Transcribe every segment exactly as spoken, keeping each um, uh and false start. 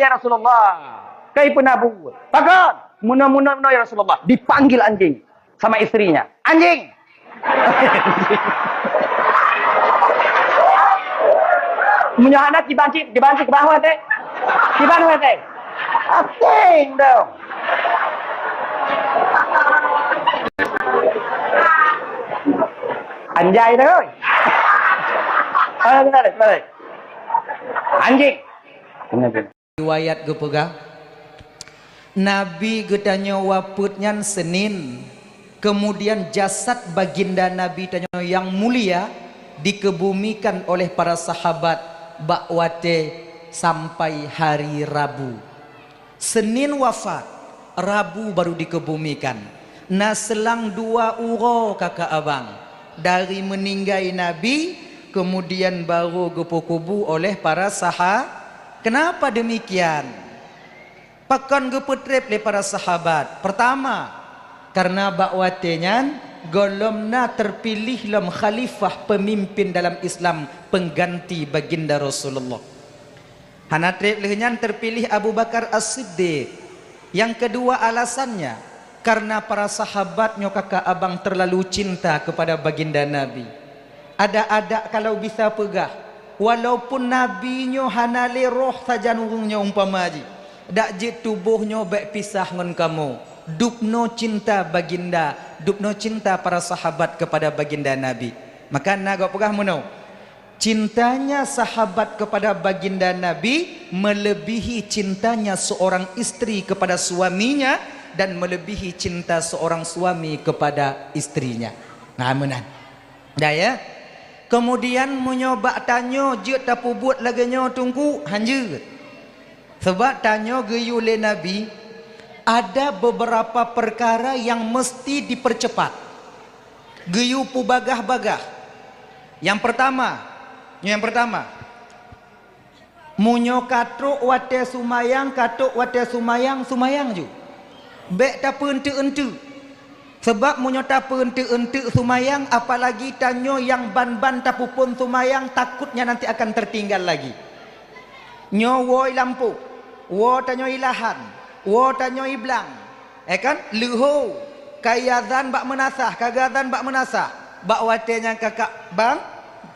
ya Rasulullah. Kaifa nabu? Pakon? Meunoe, meunoe, meunoe, ya Rasulullah. Dipanggil anjing sama istrinya. Anjing! Meunyoe hana kiban cit, kiban cit, kiban watèe. Kiban watèe. Asing dong. Anjay dah, oi. Ah, betul, betul. Anjing. Riwayat geupeugah, Nabi geutanyoe wafeuet nyan Senin, kemudian jasad baginda Nabi tanyoe nyang mulia dikebumikan oleh para sahabat bak watèe sampai hari Rabu. Senin wafat, Rabu baru dikebumikan. Na seulang dua uroe kakak abang. Dari meuninggai Nabi, kemudian baru geupeukubu oleh para saha-, Kenapa demikian? Pakon geupeutreb lé para sahabat? Pertama, karena bak watèe nyan gohlom na terpilih lom khalifah pemimpin dalam Islam pengganti baginda Rasulullah. Hana treb lheueh nyan terpilih Abu Bakar As-Siddiq. Yang kedua alasannya, karena para sahabat nyoe kakak abang terlalu cinta kepada baginda Nabi. Adak-adak kalau bisa peugah, walaupun Nabi nyoe hana lé roh sajan ureueng nyoe umpama jih, dak jeuet tuboh nyoe bèk pisah ngon kamoe. Dubnoe cinta baginda, dubnoe cinta para sahabat kepada baginda Nabi. Maka na gob peugah meunoe, Cintanya sahabat kepada baginda Nabi melebihi cintanya seorang istri kepada suaminya dan melebihi cinta seorang suami kepada istrinya. Nah, meunan. Dah ya. Kemudian meunyoe bak tanyoe jeuet tapeubuet lagèe nyoe Teungku, hanjeuet. Sebab tanyoe geuyue lé Nabi, ada beberapa perkara yang mesti dipercepat. Geuyue peubagah-bagah. Nyang pertama, nyang pertama, meunyoe ka trok watèe seumayang, ka trok watèe seumayang, seumayang ju. Bèk tapeueunteuk-eunteuk. Sabab meunyoe tapeueunteuk-eunteuk seumayang, apalagi tanyoe nyang ban-ban tapeuphon seumayang, takutnya nanti akan tertinggal lagi. Nyoe woe i lampôh, woe tanyoe i lahan, woe tanyoe i blang, eh kan, leuho, ka iazan bak meunasah, ka geuazan bak meunasah. Bak watèe nyan kakak bang,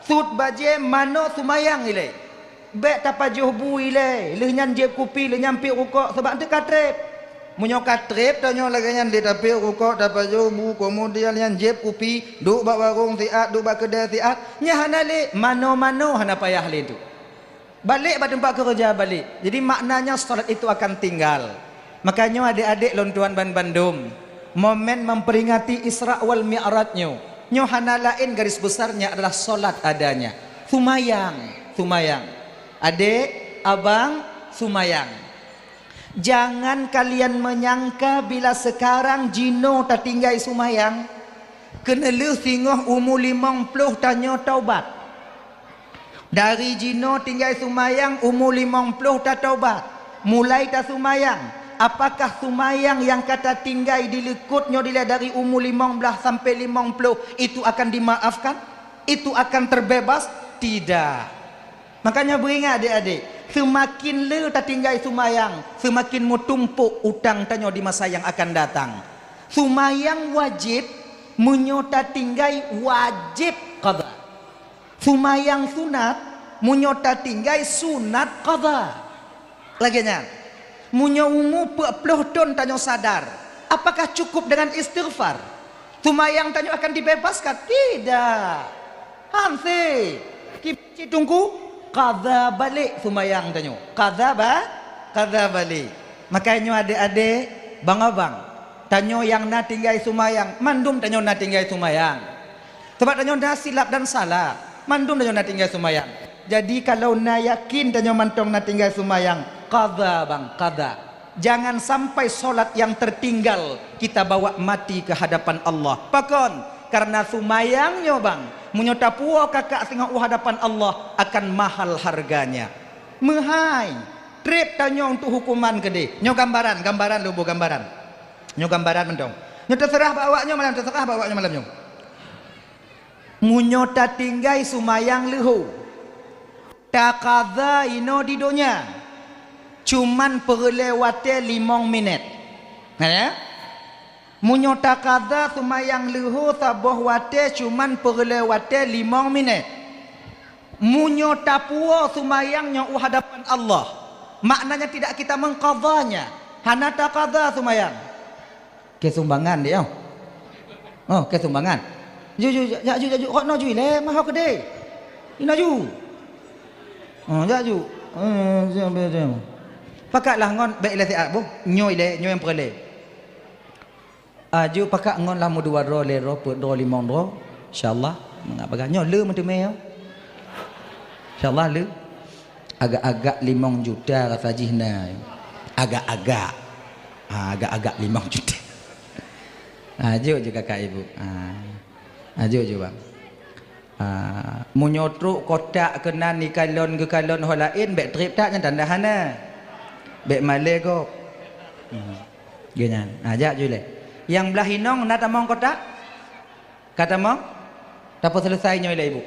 sut bajèe manoe seumayang ilèe. Bèk tapajoh bu ilèe, lheueh nyan jieb kupi, lheueh nyan piep rukok, sabab eunteuk ka treb. Meunyoe ka treb tanyoe lagèe nyan lé tapiep rukok, tapajoh bu, keumudian nyan jieb kupi, duek bak warong siat, duek bak keudè siat, nyan hana lé, manoe-manoe hana payah lé tu. Balek bak teumpat keureuja balek. Jadi maknanya salat itu akan tinggal. Makanya adek-adek lôn tuan ban bandum, momen memperingati Isra wal Mi'raj nyoe, nyoe hana laén garis besarnya adalah salat adanya. Sumayang, sumayang. Adek, abang, sumayang. Jangan kalian menyangka bila sekarang jinoe tatinggai sumayang, keuneulheueh singoh umu limong ploh tanyoe taubat. Dari jinoe tinggai sumayang umu limong ploh tataubat, mulai tasumayang. Apakah sumayang nyang ka tatinggai di likot nyoe dilèe dari umu limong blaih sampai limong ploh itu akan dimaafkan? Itu akan terbebas? Tidak. Makanya beuingat adek-adek, seumakin le tatinggai sumayang, seumakin meutumpok utang tanyoe di masa nyang akan datang. Sumayang wajéb, meunyoe tatinggai wajéb qadha. Sumayang sunat, meunyoe tatinggai sunat qadha. Lagèe nyan, meunyoe umu peuet ploh thon tanyoe sadar, apakah cukup dengan istighfar? Sumayang tanyoe akan dibebaskan? Tidak. Hanse. Ki-, cit teungku, qadha balek sumayang tanyoe. Qadha ba-, qadha balek. Makanya adek-adek, bang-abang, tanyoe nyang na tinggai sumayang, mandum tanyoe na tinggai sumayang. Sabab tanyoe na silap dan salah, mandum tanyoe na tinggai sumayang. Jadi kalau na yakin tanyoe mantong na tinggai sumayang, qadha bang, qadha. Jangan sampai solat yang tertinggal kita bawa mati ke hadapan Allah. Pakon? Karena sumayang nyoe bang, meunyoe tapuwoe kakak singoh u hadapan Allah akan mahal harganya. Meuhai, treb tanyoe untuk hukuman keudeh. Nyoe gambaran, gambaran lôn boh gambaran. Nyoe gambaran mantong. Nyoe teuseurah bak awak nyoe malam, teuseurah bak awak nyoe malam nyoe. Meunyoe tatinggai sumayang leuho, taqadha inoe di donya, cuman peureulée watée limong minét. Nah, ya? Meunyoe takaza seumayang leuho saboh watée cuman peureulée watée limong minét. Meunyoe tapuwoe seumayang nyoe u hadapan Allah, maknanya tidak kita mengqadhanya, hana takaza seumayang. Keu sumbangan deh, oh. Oh, keu sumbangan. Ju, ju, ju, jak ju, jak ju. Kok na ju ilée, meuho keudeh. Ina ju. Oh, jak ju. Eh, siap, siap, siap. Pakatlah ngon, bék ilée siat boh. Nyoe ilée, nyoe nyang peureulée. Aju pakat ngon lah meudua droe, lhée droe, peuet droe, limong droe. Insya Allah, mangat bagah. Nyoe le meuteumé, ya. Insya Allah le. Agak-agak limong juta rasa jih na. Agak-agak. Ha, agak-agak limong juta. Ha, jok ju kakak ibu. Ha. Ha, jok ju, bang. Ha, meunyoe trok kotak keunan ikalon geukalon ho laén, bék trép that nyan tanda hana. Bék malée gob. Hmm. Geuh nyan. Ha, jak ju ilée. Nyang blah inong na tamong kotak? Ka tamong? Tapeuseuleusai nyoe ilée, ibu.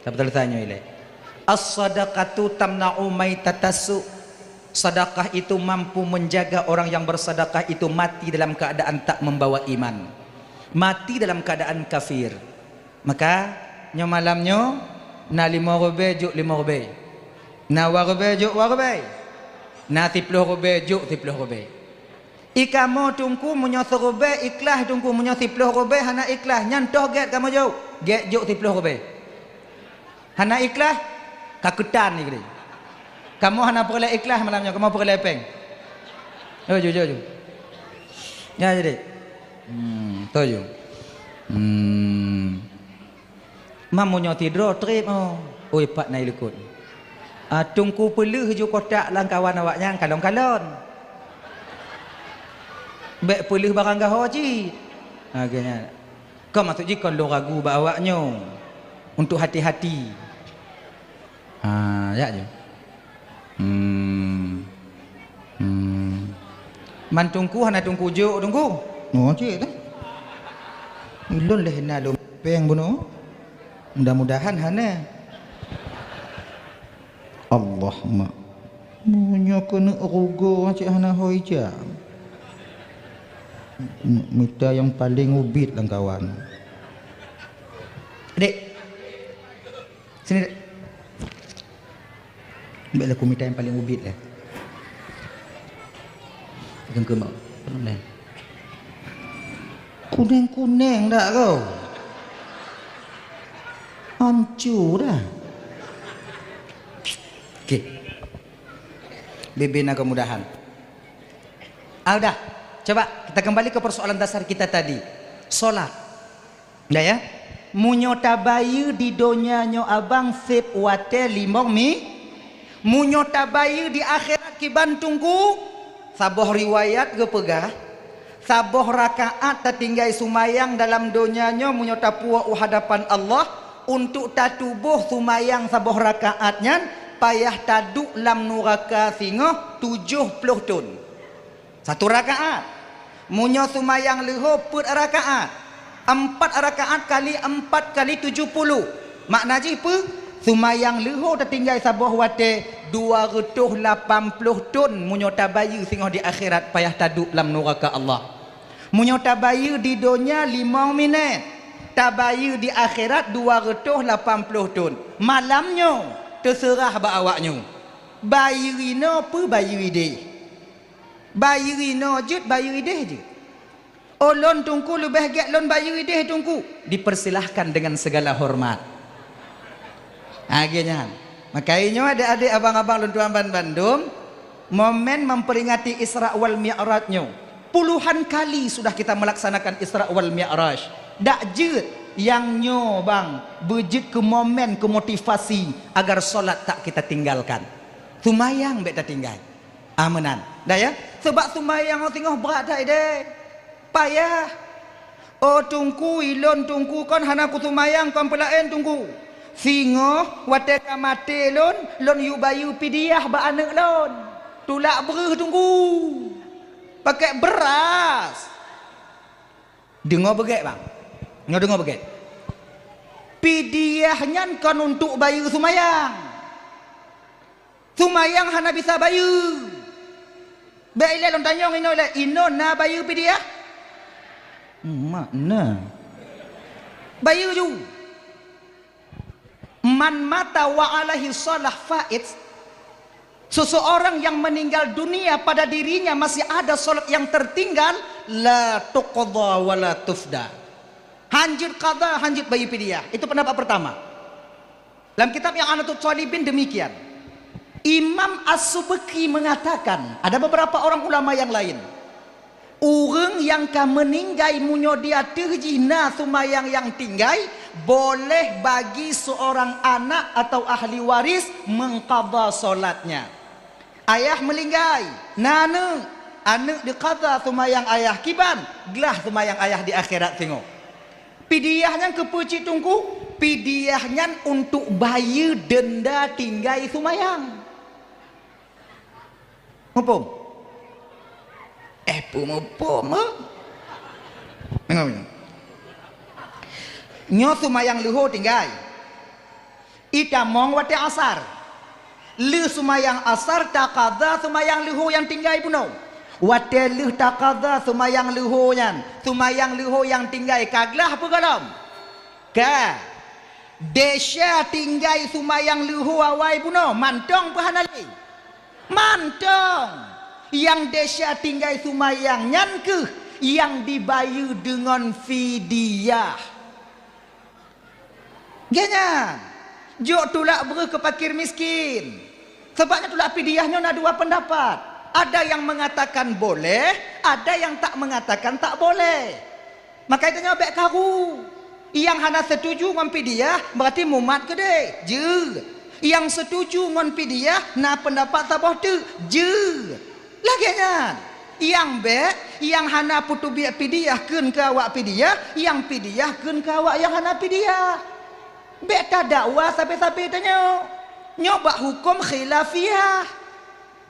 Tapeuseuleusai nyoe ilée. As-sadaqatu tamna'u maitatas su'. Sedekah itu mampu menjaga orang yang bersedekah itu mati dalam keadaan tak membawa iman. Mati dalam keadaan kafir. Maka, nyoe malam nyoe, na limong ribée jok limong ribée. Na dua ribée jok dua ribée. Na siploh ribée jok siploh ribée. I kamoe teungku meunyoe siribée ikhlas teungku, meunyoe siploh ribée hana ikhlas, nyan toh gét kamoe jok, gét jok siploh ribée. Hana ikhlas, ka keutan ni keudeh. Kamoe hana peureulée ikhlas malam nyoe, kamoe peureulée péng. Oh, ju, ju, ju. Ya, jadi. Hmm, tu ju. Hmm. Mam meunyoe sidroe trép, oh. Oi, pat na ilikot. Ah, teungku peuleuh ju kotak lam kawan awak nyan kalon-kalon. Bék peuleuh barang gaho cit. Ha, geuh nyan. Kon maksud jih kon lôn ragu bak awak nyoe. Untuk hati-hati. Ha, jak ju. Hmm. Hmm. Man teungku hana teungku jok teungku. Oh, cit dah. Ulôn leh na lôn péng bunoe. Mudah-mudahan hana. Allah, mak. Meunyoe keuneuk rugoe cit hana ho ija. Mita nyang paleng ubit lam kawan. Dek. Sini, Dek. Bék lah kumita nyang paleng ubit lah. Keukeue mak. Nah. Kuneng-kuneng dak kau? Hancur dah. Okey. Bibina kemudahan. Ah, udah. Coba kita kembali ke persoalan dasar kita tadi. Solat. Dah ya? Meunyoe tabayeue di donya nyoe abang seb watée limong mi, meunyoe tabayeue di akhirat kiban teungku, saboh riwayat geupeugah, saboh rakaat tatinggai sumayang dalam donya nyoe meunyoe tapuwoe u hadapan Allah, untuk tatuboh sumayang saboh rakaat nyan payah taduek lam nuraka singoh tujoh ploh thon. Satu rakaat. Meunyoe sumayang leuho peuet rakaat, empat rakaat kali empat kali tujoh puluh. Makna jih peue? Sumayang leuho tatinggai saboh watée dua reutôh lapan ploh thon meunyoe tabayeue singoh di akhirat payah taduek lam nuraka Allah. Meunyoe tabayeue di donya limong minét, tabayeue di akhirat dua reutôh lapan ploh thon. Malam nyoe teuseurah bak awak nyoe. Bayeue inoe peue bayeue ideh? Bayeue inoe jeuet, bayeue ideh jeuet. Oh, lôn teungku leubeh gét lôn bayeue ideh teungku. Dipersilahkan dengan segala hormat. Ha, geuh nyan. Maka nyoe adek-adek abang-abang lôn tuan ban bandum, momen memperingati Isra wal Mi'raj nyoe. Puluhan kali sudah kita melaksanakan Isra wal Mi'raj. Dak jeuet nyang nyoe bang beujeuet keu momen keu motivasi agar solat tak kita tinggalkan. Sumayang bék tatinggai. Ah, meunan. Dah ya? Sebab sumayang singoh brat that ideh. Payah. Oh, teungku, ilôn teungku kon hana kusumayang kon peulaén teungku. Singoh watée ka maté lôn, lôn yue bayeue pidiah bak aneuëk lôn. Tulak breuh teungku. Pakai beras. Deungoe beugét, bang. Nyoe deungoe beugét. Pidiah nyan kon untuk bayeue sumayang. Sumayang hana bisa bayeue. Bék ilée lôn tanyong inoe lé, inoe na bayeue pidiah? Mak na. Bayeue ju. Man mata wa alaihi shalah fait, seseorang yang meninggal dunia pada dirinya masih ada salat yang tertinggal, la tuqda wa la tufda. Hanjeuet qada, hanjeuet bayeue pidiah. Itu pendapat pertama. Dalam kitab I'anatut Thalibin demikian. Imam As-Subki mengatakan, ada beberapa orang ulama yang lain, ureuëng nyang ka meuninggai meunyoe di ateueh jih na seumayang nyang tinggai, boleh bagi seorang anak atau ahli waris mengqadha salatnya. Ayah meuninggai, na aneuëk, aneuëk diqadha seumayang ayah kiban, glah seumayang ayah di akhirat singoh. Pidiah nyan keupeue cit Teungku? Pidiah nyan untuk bayeue deunda tinggai seumayang. Muphom? Eh, peue muphom, eh? Deungoe nyoe. Nyoe seumayang leuhô tinggai. Itamong watée asar. Lheueh seumayang asar taqadha seumayang leuhô nyang tinggai bunoe. Watée lheueh taqadha seumayang leuhô nyan, seumayang leuhô nyang tinggai ka glah peue gohlom? Ka. Desya tinggai seumayang leuhô awai bunoe, mantong peue hana lé? Mantong. Nyang desya tinggai seumayang nyan kheueh nyang dibayeue deungon fidyah. Gét nyan, jok tulak breueh keu fakir miskin. Sabab nyan tulak pidiah nyoe na dua pendapat. Ada yang mengatakan boleh, ada yang tak mengatakan tak boleh. Maka tanyoe bék karu. Nyang hana setuju ngon pidiah, berarti mumat keudeh. Jeuet. Nyang setuju ngon pidiah, na pendapat saboh teuk. Jeuet. Lagée nyan, nyang bék, nyang hana peuteubiet pidiah kheun keu awak pidiah, nyang pidiah kheun keu awak nyang hana pidiah. Bék tadakwa sabe-sabe tanyoe. Nyoe bak huköm khilafiyah.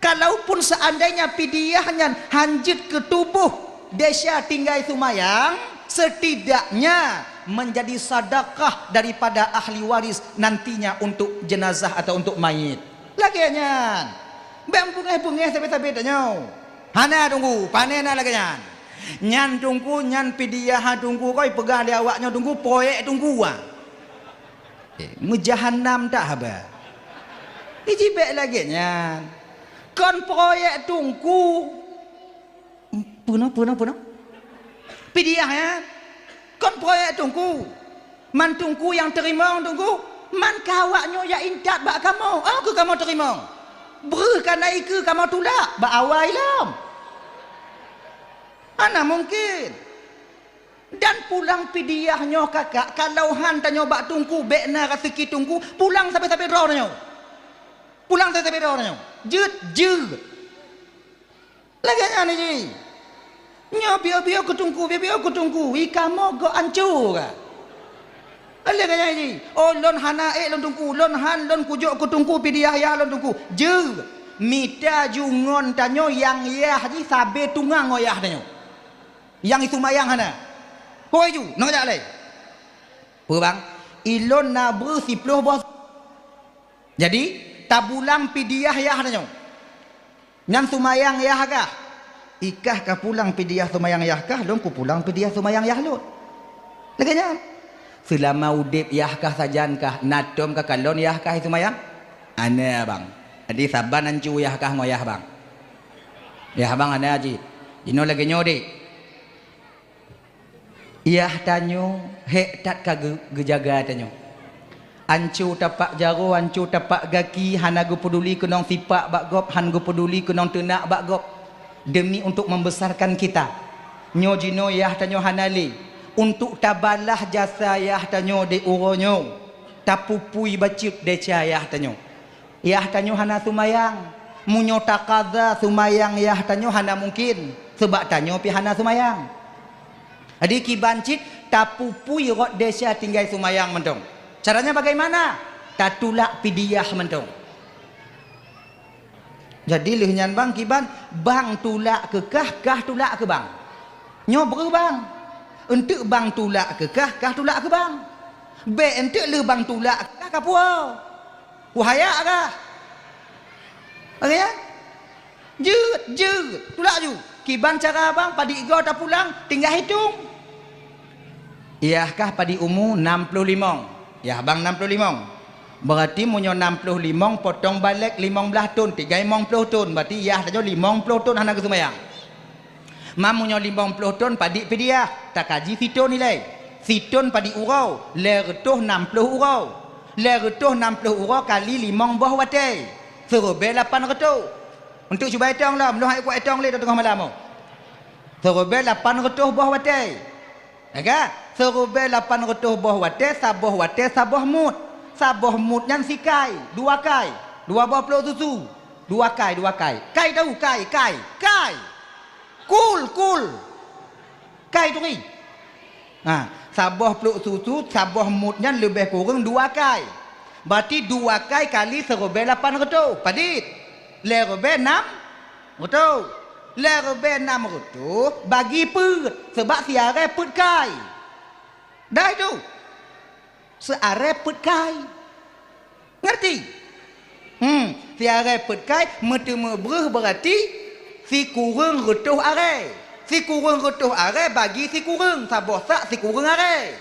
Kalaupun seandainya pidiah nyan hanjeuet keu tuboh desya tinggai seumayang, setidaknya menjadi sedekah daripada ahli waris nantinya untuk jenazah atau untuk mayit. Lagée nyan. Bék beungéh-beungéh sabe-sabe tanyoe. Hana Teungku, pane na lagée nyan. Nyan Teungku, nyan pidiah Teungku koi peugah lé awak nyoe Teungku, proyek Teungku ah. Eh, meujahanam that haba. Iji bék lagée nyan. Kon proyek Teungku. Peunoh, peunoh, peunoh. Pidiah nyan. Kon proyek Teungku. Man Teungku nyang teurimong Teungku, man ka awak nyoe jak intat bak kamoe, oh keu kamoe teurimong. Breueh kana ikeue kamoe tulak bak awai lom. Hana mungken. Dan pulang pidiah nyoe kakak, kalau han tanyoe bak Teungku, bék na raseuki Teungku, pulang sabe-sabe droe tanyoe. Pulang sabe-sabe droe tanyoe. Jeuet, jeuet. Lagée nyan jih. Nyoe biôh-biôh keu Teungku, biôh-biôh keu Teungku, i kamoe gok ancô ka. Lagée nyan jih. Oh, lôn hana ék lôn Teungku, lôn han lôn kujok keu Teungku pidiah yah lôn Teungku. Jeuet, mita ju ngon tanyoe nyang yah jih sabe tungang ngon yah tanyoe. Nyang iseumayang hana. Hôi ju, nang jak lé. Peue bang? Ilôn na breueh siploh boh. Jadi, tabulang pidiah yah tanyoe. Nyan seumayang yah kah? Ikah ka pulang pidiah seumayang yah kah, lôn kupulang pidiah seumayang yah lôn. Lagée nyan. Seulama udeb yah kah sajan kah, na tom ka kalon yah kah seumayang? Hana bang. Jadi saban ancu yah kah ngon yah bang. Yah bang hana jih. Jinoe lagée nyoe deh. Yah tanyoe hék that ka geu-, geujaga tanyoe. Anco tapak jaroe, anco tapak gaki, hana geupeuduli keunong sipak bak gob, han geupeuduli keunong teunak bak gob, demi untuk membesarkan kita. Nyoe jinoe yah tanyoe hana lé. Untuk tabalah jasa yah tanyoe di uroe nyoe, tapupui bacut desya yah tanyoe. Yah tanyoe hana seumayang. Meunyoe taqadha seumayang yah tanyoe hana mungken, seubab tanyoe pih hana seumayang. Jadi kiban cit tapupui rot desya tinggai seumayang mantong. Caranya bagaimana? Tatulak pidiah mantong. Jadi lheueh nyan bang kiban, bang tulak keu kah, kah tulak keu bang. Nyoe breueh bang. Eunteuk bang tulak keu kah, kah tulak keu bang. Bék eunteuk lheueh bang tulak keu kah kapuwoe. Wahaya kah? Oke ya? Jeuet, jeuet. Tulak ju. Kiban cara abang, padit goe tapulang, tinggai hitong. Yah kah padit umu nam ploh limong. Yah abang nam ploh limong. Berarti meunyoe nam ploh limong potong balek limong blaih thon, tinggai limong ploh thon. Berarti yah tanyoe limong ploh thon hana geuseumayang. Ma meunyoe limong ploh thon padit pidiah, takaji sithon ilée. Sithon padit uroe, lhée reutôh nam ploh uroe. Lhée reutôh nam ploh uroe kali limong boh watée, siribée lapan reutôh. Untuk cuba itong lom, lôn hana kuat itong lé teungoh malam nyoe. Siribée lapan reutôh boh watée. Ya kan? Siribée lapan reutôh boh watée, saboh watée saboh mut. Saboh mut nyan sikai, dua kai, dua boh plôk susu. Dua kai, dua kai. Kai tahu, kai, kai, kai. Kul, kul. Kai turi. Ha, saboh plôk susu, saboh mut nyan leubeh kureueng dua kai. Berarti dua kai kali siribée lapan reutôh. Padit? Lhée ribée nam reutôh. Lhée ribée nam reutôh bagi peuet, sabab siarée peuet kai. Dah itu. Siarée peuet kai. Ngerti? Hmm, siarée peuet kai meuteumé breuh berarti sikureueng reutôh arée. Sikureueng reutôh arée bagi sikureueng, saboh sak sikureueng arée.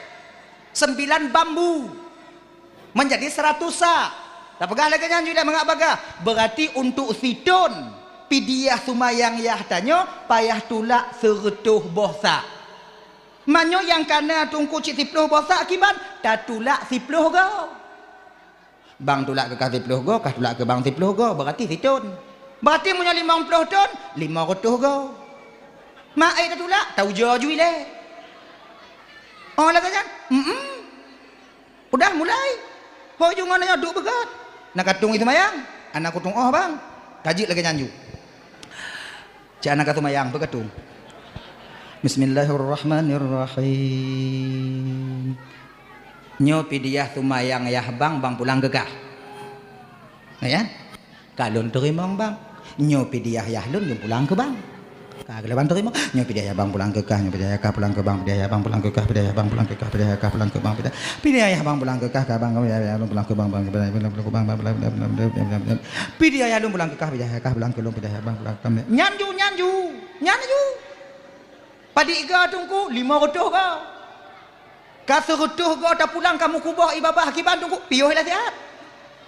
Sembilan bambu. Menjadi seratus sak. Tapeugah lagée nyan ju lé mangat bagah. Berarti untuk sithon pidiah seumayang yah tanyoe payah tulak seureutôh boh sak. Meunyoe nyang kana teungku cit siploh boh sak kiban, tatulak siploh goe. Bang tulak keu kah siploh goe, kah tulak keu bang siploh goe, berarti sithon. Berarti meunyoe limong ploh thon, limong reutôh goe. Ma ék tatulak, taujoe ju ilée. Oh, lagée nyan? Mm-mm. Udah mulai. Ho ju ngon nyoe duek beugöt. Na ka tueng seumayang. Hana kutueng oh, bang. Ka jeuet lagée nyan ju. Cak na ka seumayang, peu ka tueng. Bismillahirrahmanirrahim. Nyoe pidiah seumayang yah bang, bang pulang keu kah. Ya? Ka lôn teurimong, bang. Nyoe pidiah yah lôn, lôn pulang keu bang. Ka lheueh bang teurimong. Nyoe pidiah yah bang pulang keu kah, nyoe pidiah yah kah pulang keu bang, pidiah yah bang pulang keu kah, pidiah yah bang pulang keu kah, pidiah yah kah pulang keu bang, pidiah, pidiah yah bang pulang keu kah, ka bang, ya, ya, lôn pulang keu bang, bang, bang, bang, bang, bang, bang, bang, bang. Pidiah yah lôn pulang keu kah, pidiah yah kah pulang keu lôn, pidiah yah bang pulang keu kah. Nyan ju, nyan ju, nyan ju. Padit goe teungku, limong reutôh goe. Ka seureutôh goe tapulang ka meukuboh ié babah kiban teungku, piôh lé siat.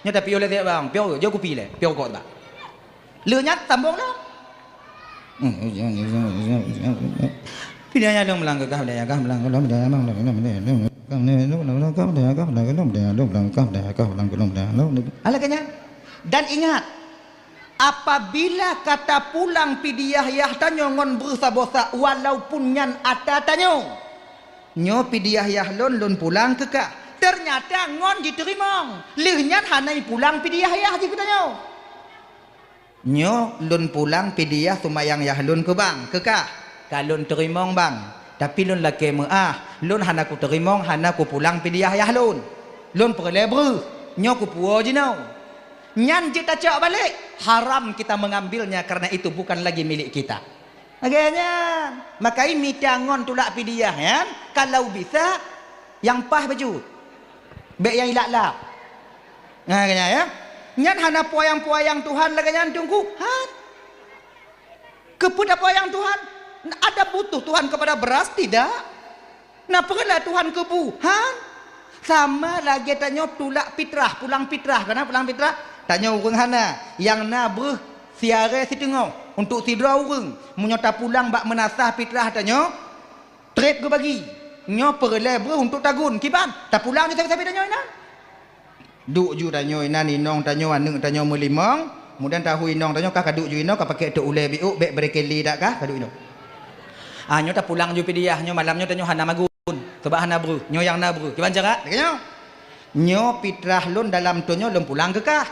Nyoe tapiôh lé siat bang, piôh jeuet kupi lé, piôh kok bang. Lheueh nyan sambông lom. Pidiah yah lôn pulang keu kah, pidiah yah kah pulang keu lôn, pidiah yah bang pulang keu lôn, pidiah yah lôn pulang keu kah, pidiah yah kah pulang keu lôn, pidiah yah lôn pulang keu kah, pidiah yah kah pulang keu lôn, pidiah yah lôn. Ah, lagée nyan. Dan ingat, apabila ka tapulang pidiah yah tanyoe ngon breuh saboh sak, walaupun nyan ata tanyoe, nyoe pidiah yah lôn, lôn pulang keu kah. Teunyata ngon jiteurimong, lheueh nyan hana jipulang pidiah yah jih keu tanyoe. Nyoe lôn pulang pidiah seumayang yah lôn keu bang, keu kah. Ka lôn teurimong bang, tapi lôn lakée meuáh, lôn hana kuteurimong, hana kupulang pidiah yah lôn. Lôn peureulée breuh, nyoe kupuwoe jinoe. Nyan jeuet tacok balek, haram kita mengambilnya, karena itu bukan lagi milik kita. Lagée nyan, makai mita ngon tulak pidiah nyan, kalau bisa, nyang paih bacut. Bék nyang ilak-lak. Nah, lagée nyan, ya. Nyan hana peuyang-peuyang Tuhan lagée nyan teungku. Han. Keupeue tapeuyang Tuhan? Ada butuh Tuhan kepada beras? Tidak. Na peureulée Tuhan keu bu? Han. Sama lagée tanyoe tulak pitrah, pulang pitrah. Kana pulang pitrah? Tanyoe ureuëng hana, nyang na breuh siarée siteungoh untuk sidroe ureuëng. Meunyoe tapulang bak meunasah pitrah tanyoe, treb geubagi. Nyoe peureulée breuh untuk tagun. Kiban? Tapulang nyoe sabe-sabe tanyoe inan. Duek ju tanyoe inan, inong tanyoe, aneuëk tanyoe meulimong, kemudian tahu inong tanyoe kah ka duek ju inoe, ka pakai tok ulée biôk, bék brekeli dak kah ka duek inoe. Ah, nyoe tapulang ju pidiah, nyoe malam nyoe tanyoe hana magun, sabab hana breuh, nyoe nyang na breuh. Kiban cara? Lagée nyoe. Nyoe pitrah lôn dalam thon nyoe lôn pulang keu kah.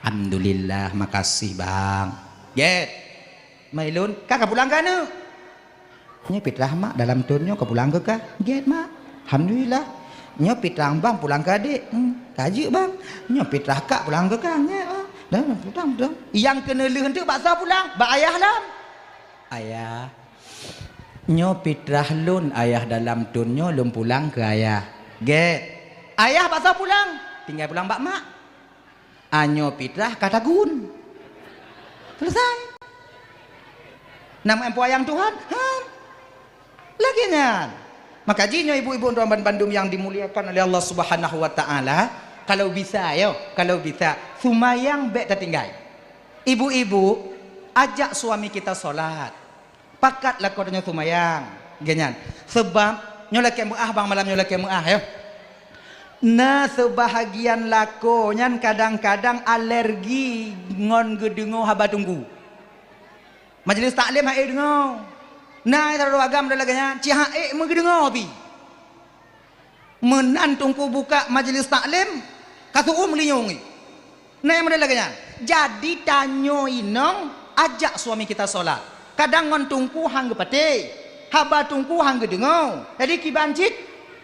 Alhamdulillah, makasih bang. Gét. Mai lôn, kah ka pulang keu aneuëk. Nyoe pitrah mak dalam thon nyoe ka pulang keu kah. Gét mak. Alhamdulillah. Nyoe pitrah bang pulang keu adék. Hmm, ka jeuet bang. Nyoe pitrah kak pulang keu kah. Gét bang. Dah, dah, pulang, pulang. Nyang keuneulheueh teuk bak soe pulang? Bak ayah lom. Ayah. Nyoe pitrah lôn ayah dalam thon nyoe lôn pulang keu ayah. Gét. Ayah bak soe pulang? Tinggai pulang bak mak. Anyoe pitrah ka tagun. Selesai. Nama meu'en peue sayang Tuhan? Han. Lagèe nyan. Maka jih nyoe ibu-ibu dan bandum yang dimuliakan oleh Allah Subhanahu wa Ta'ala, kalau bisa, yo, kalau bisa, seumayang bèk tatinggai. Ibu-ibu, ajak suami kita sholat. Pakat lakoe tanyoe seumayang. Lagèe nyan. Sabab, nyoe lakèe meu'ah bang, malam nyoe lakèe meu'ah, yo. Na seubahagian lakoe nyan kadang-kadang alergi ngon geudeungoe haba teungku. Majelis taklim han ék deungoe. Na sidroe agam lagèe nyan, cit han ék meugeudeungoe pih. Meunan teungku buka majelis taklim, ka seu'uem linyueng. Na nyang model lagèe nyan. Jadi tanyoe inong ajak suami kita sholat. Kadang ngon teungku han geupatéh, haba teungku han geudeungoe. Jadi kiban cit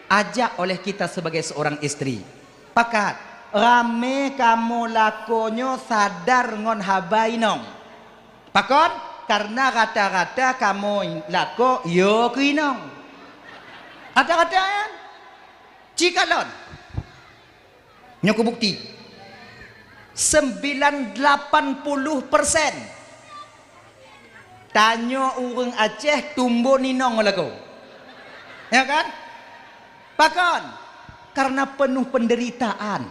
ajak oleh kita sebagai seorang istri. Pakat, ramé kamoe lakoe nyoe sadar ngon haba inong. Pakon? Karena rata-rata kamoe lakoe yo keu inong. Rata-rata nyan. Cikalon. Nyoe kubukti. Sembilan lapan puluh persen tanyoe ureueng Aceh tumbon inong lakoe. Ya kan? Pakon? Karena penuh penderitaan.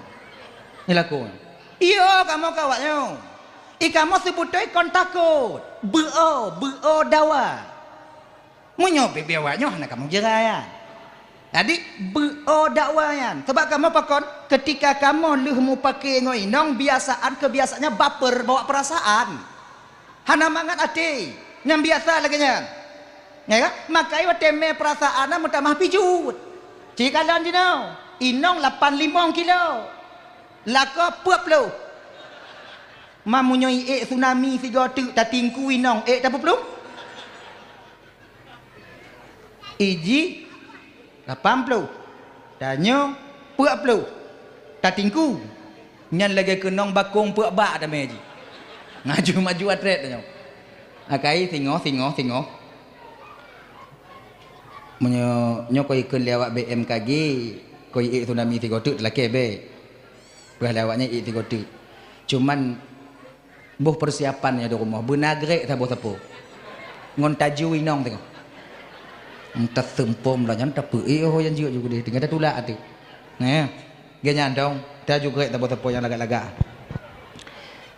Nyoe lakoe. Iyo, kamoe keu awak nyoe. I kamoe seubeutôi kon takot. Beuo, beuo dawa. Meunyoe bibie awak nyoe hana kamoe jeurai nyan. Jadi, beuo dawa nyan. Sabab kamoe pakon, ketika kamoe lheueh mupake ngon inong, biasaan keubiasaan nyan baper, bawa perasaan. Hana mangat até. Nyang biasa lagèe nyan. Ya kan? Maka watèe mè perasaan na meutamah pijut. Cikalon jinoe, inong lapan limong kilo. Lakoe peuet ploh. Ma meunyoe iék tsunami sigoe teuk tatingku inong ék tapeuet ploh? Iji lapan ploh, tanyoe peuet ploh, tatingku. Nyan lagèe keunong bakong peuet bak tamè jih. Ngaju maju atret tanyoe. Akai singoh, singoh, singoh. Meunyoe nyoe keu ikheun lé awak B M K G, keu iék tsunami sigoe teuk talakèe bèk. Peugah lé awak nyan iék sigoe teuk. Cuman Boh peusiapan nyoe di rumoh, beuna grek saboh sapo. Ngon taju inong teungoh. Taseumpom lah nyan tapeu, eh, oh, nyang jeuet ju keudeh, tinggai tatulak ateueh. Neh, geuh nyan dong, taju grek saboh sapo nyang lagak-lagak.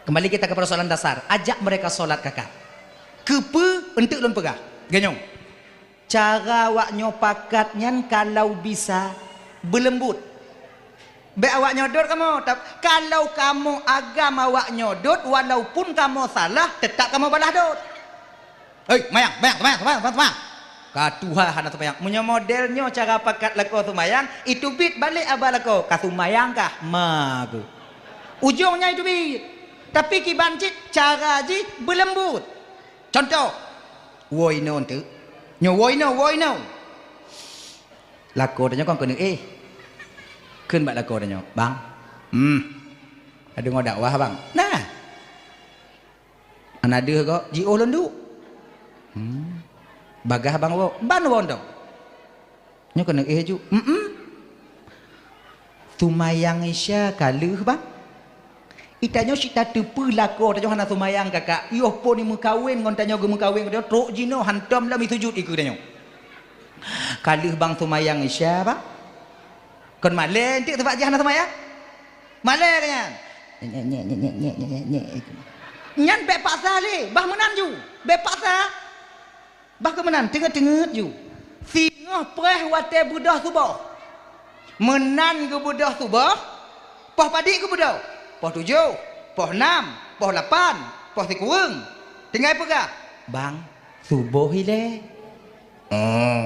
Kembali kita ke persoalan dasar, ajak mereka sholat kakak. Keupeue enteuk lôn peugah? Geuh nyoe. Cara awak nyoe pakat nyan kalau bisa beuleumbot. Bèk awak nyoe dot kamoe, tap-, kalau kamoe agam awak nyoe dot, walaupun kamoe salah, teutap kamoe balah dot. "Hei, mayang, mayang, mayang, mayang, mayang, mayang." Ka tuha hana seumayang. Meunyoe model nyoe cara pakat lakoe seumayang, iteubiet balek aba lakoe, "Ka seumayang kah?" Ma ku. Ujong nyan iteubiet. Tapi kiban cit cara jih beuleumbot. Cuntoh, woe inoe eunteuk. Nyoe woe inoe, woe inoe. Lakoe tanyoe kon keuneuk éh. Kheun bak lakoe tanyoe, "Bang, hmm, ka deungoe dakwah, Bang?" "Nah." "Hana deuh gob, jiôh lôn duek." "Hmm. Bagaih, Bang, woe." "Ban woe dong." Nyoe keuneuk éh ju. "Mm-mm. Seumayang Isya ka lheueh, Bang." Itanyoe cit tateupeue lakoe tanyoe hana seumayang kakak. Yoh phon imeukawen ngon tanyoe geumeukawen, tanyoe trok jinoe hantom lom isujut ikeue tanyoe. "Ka lheueh, Bang, seumayang Isya, Bang." Kon malèe eunteuk sabab jih hana seumayang? Malèe ka nyan. Nyan bèk paksa lé, bah meunan ju. Bèk paksa. Bah keu meunan, teungeut-teungeut ju. Singoh preh watèe beudôh suboh. Meunan geubeudôh suboh, poh padit geubeudôh. Poh tujoh, poh nam, poh lapan, poh sikureueng. Tinggai peugah, "Bang, suboh ilèe." Oh.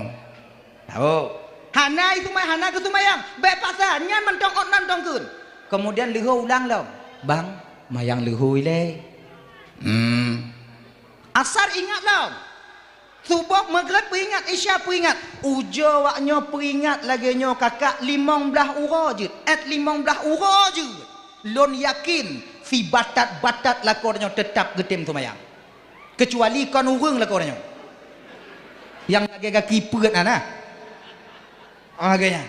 Tahu. Hana iseumayang, hana geuseumayang. Bèk paksa, nyan mantong ôt nan tong kheun. Kemudian leuhô ulang lom. "Bang, mayang leuhô ilèe." Hmm. Asar ingat lom. Suboh, Maghrib peuingat, Isya peuingat. Ujoe awak nyoe peuingat lagèe nyoe kakak limong blaih uroe jeuet. Ét limong blaih uroe jeuet. Lôn yakin, sibatat-batat lakoe tanyoe teutap geutem seumayang. Keucuali kon ureueng lakoe tanyoe. Nyang lagèe gaki peuet na, na. Lagèe nyan.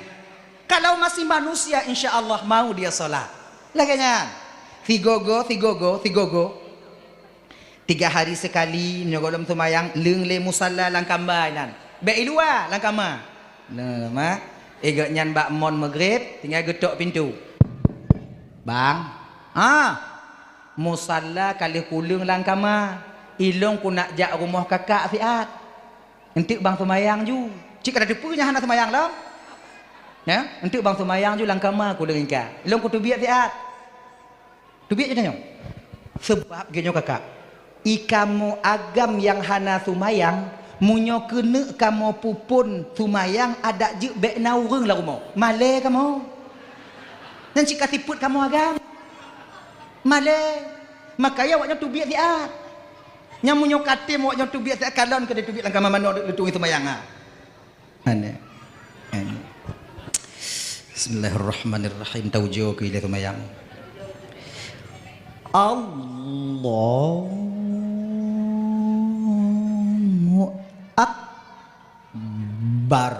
Kalau masih manusia, insya Allah mau dia sholat. Lagèe nyan. Sigoe-goe, sigoe-goe, sigoe-goe. Tiga hari sekali, nyoe gohlom seumayang, leueng lé musalla lam kamba inan. Bék i luwa, lam kama. Nah, ma. Eh, gobnyan bak mon Maghrib, tinggai geutok pintoe. "Bang, ah, musalla ka lheueh kuleueng lam kama. Ilong kunak jak rumoh kakak siat. Enteuk bang seumayang ju." Cit ka tateupeue nyan hana seumayang lom. Ya, "Enteuk bang seumayang ju lam kama kuleueng ingka. Ilong kuteubiet siat." Teubiet jih tanyoe. Seubab geuh nyoe kakak, i kamoe agam nyang hana seumayang, meunyoe keuneuk kamoe peuphon seumayang adak jeuet bék na ureuëng lam rumoh. Malée kamoe. Nyan cit ka sifeuet kamoe agam. Malée. Makajih awaknyoe teubiet siat. Nyan meunyoe ka tem awaknyoe teubiet siat, kalon keu teubiet lam kama manoe leutueng seumayang, ha. Aneh. Aneh. Bismillahirrahmanirrahim. Taujoe keu ilée seumayang. Allahu Akbar.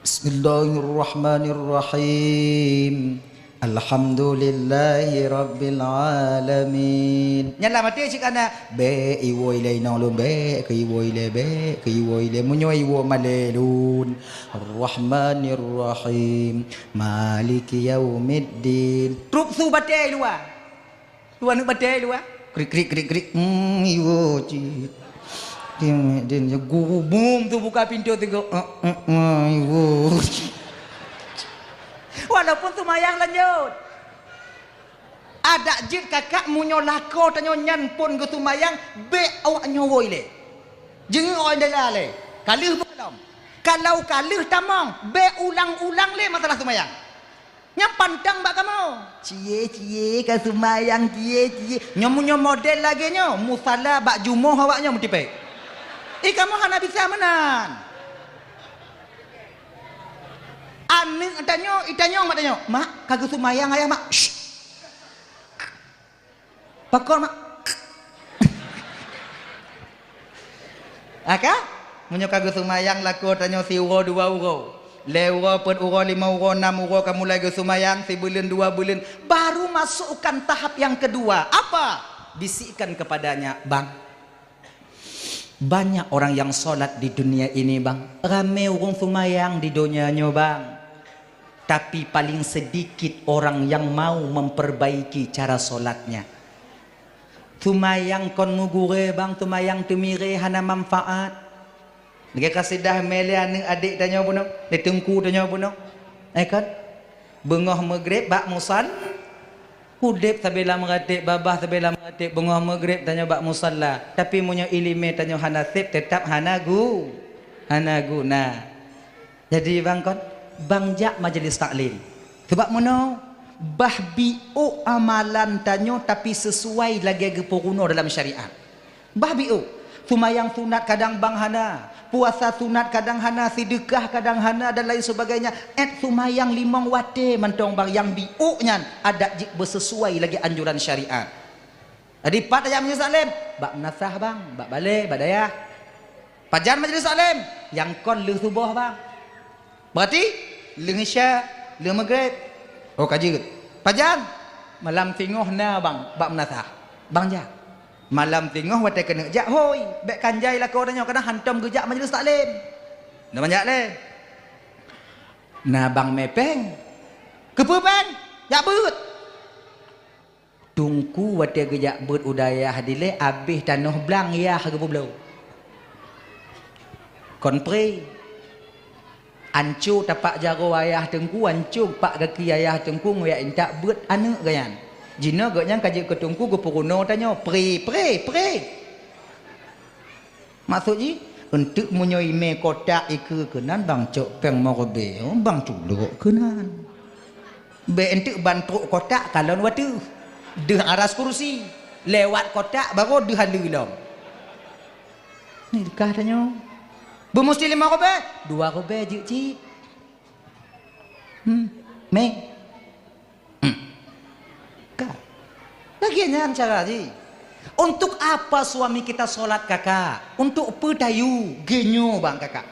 Bismillahirrahmanirrahim. Alhamdulillahi rabbil alamin. Nyan lam até cit kana, "Bék iwoe ilée inong lôn, bék keu iwoe ilée, bék keu iwoe ilée. Meunyoe iwoe malée lôn." Ar-Rahmanir Rahim. Maliki yaumiddin. Trup su batée luwa. Luwa neuk batée luwa. Krik, krik, krik, krik. Hmm, iwoe cit. Dia, dia, dia guru bum tu buka pintu tu go. Eh, eh, eh, iwoe. Walaupun seumayang lanjut. Adak jeuet kakak meunyoe lakoe tanyoe nyan phon geuseumayang, bék awaknyoe woe ilée. Jeungeuk awaknyoe dela lé. Ka lheueh beukalom. Kalau ka lheueh tamong, bék ulang-ulang lé masalah seumayang. Nyan pantang bak kamoe. Cie, cie, ka seumayang, cie, cie. Nyoe meunyoe model lagée nyoe, musala bak jumoh awaknyoe meutipék. Ih, kamoe hana bisa meunan. Aneuëk tanyoe, itanyong mak tanyoe, "Mak, ka geuseumayang ayah, Mak?" Syh. Pakon, Mak? Aka? Meunyoe ka geuseumayang lakoe tanyoe siuroe dua uroe, lhée uroe, peuet uroe, limong uroe, nam uroe ka mulai geuseumayang, sibuleuen dua buleuen, baru masukkan tahap nyang keudua. Apa? Bisikkan kepadanya, "Bang, banyak orang yang sholat di dunia ini, Bang. Ramé ureuëng seumayang di donya nyoe, Bang. Tapi paling sedikit orang yang mau memperbaiki cara sholatnya. Seumayang kon meugurée, Bang, seumayang teumirée hana manfaat." Lagée kasidah mé lé aneuëk adék tanyoe bunoe, lé teungku tanyoe bunoe. Eh, kan? Beungoh Maghrib bak musal, udeb sabe lam ratéb, babah sabe lam ratéb, beungoh Maghrib tanyoe bak musalla. Tapi meunyoe iéleumé tanyoe hana sép, teutab hana gu-, hana guna. Jadi bang kon, bang jak majlis taklim. Sebab meunoe, bah biôk amalan tanyoe tapi sesuai lagée geupeurunoe dalam syariat. Bah biôk, seumayang sunat kadang bang hana, puasa sunat kadang hana, seudeukah kadang hana dan lain sebagainya. Ét seumayang limong watée mantong bang nyang biôk nyan adak jeuet beusesuai lagée anjuran syariat. Jadi pat tajak majlis taklim, bak meunasah bang, bak balée, bak dayah. Pajan majlis taklim, nyang kon lheueh suboh bang. Berarti lheueh isya, lheueh Maghrib. Oh, ka jeuet. Pajan? Malam singoh na bang bak meunasah. Bang jak. Malam singoh watée keuneuk jak, hôi, bék kan jai lakoe tanyoe, kadang hantom geujak majlis taklim. Na bang jak lé. Na bang mé péng. Keupeue péng? Jak beuet. Teungku watée geujak beuet u dayah dilée, abéh tanoh blang yah geupeubloe. Kon pré. Anco tapak jaroe ayah teungku, anco pak gaki ayah teungku, ngon jak intat beuet aneuëk geuh nyan. Jinoe gobnyan ka jeuet keu teungku geupeurunoe tanyoe, pré, pré, pré. Maksud jih, eunteuk meunyoe imé kotak ikeue keunan bang cok péng meureubeue, bang tulok keunan. Bék eunteuk ban trok kotak kalon wateuh. Deuh aras kursi, lewat kotak baru deuh aleue lom. Ni deukah tanyoe. Beumusti limong ribée, dua ribée jeuet cit. Hmm, mé. Hmm. Ka. Lagée nyan cara jih. Untuk apa suami kita sholat, Kakak? Untuk peue tayue? Geunyoe bang, Kakak.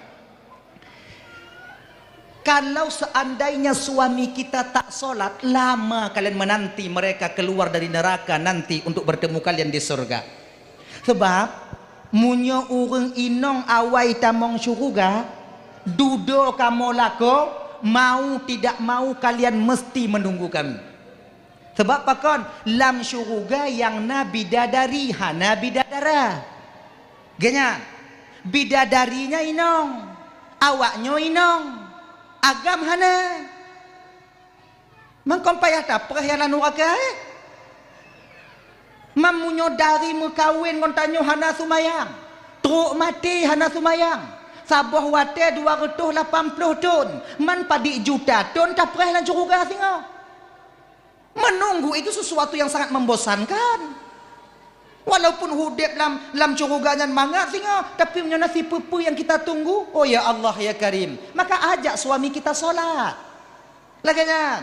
Kalau seandainya suami kita tak solat, lama kalian menanti mereka keluar dari neraka nanti untuk bertemu kalian di surga. Sebab, meunyoe ureuëng inong awai tamong syuruga, dudoe kamoe lakoe, mau tidak mau kalian mesti menunggu kami. Sebab pakon? Lam syuruga nyang na bidadari, hana bidadara. Geuhnyan, bidadari nyan inong, awaknyoe inong, agam hana. Mangkon payah tapreh nyang lam nuraka, eh? Man meunyoe dari meukawen ngon tanyoe hana seumayang, trok maté hana seumayang, saboh watée dua reutôh lapan ploh thon, man padit juta thon tapreh lam syuruga singoh. Menunggu itu sesuatu yang sangat membosankan. Walaupun udeb lam, lam syuruga nyan mangat singoh, tapi meunyoe na sipeue-peue nyang kita tunggu, oh ya Allah, ya Karim, maka ajak suami kita solat. Lagée nyan.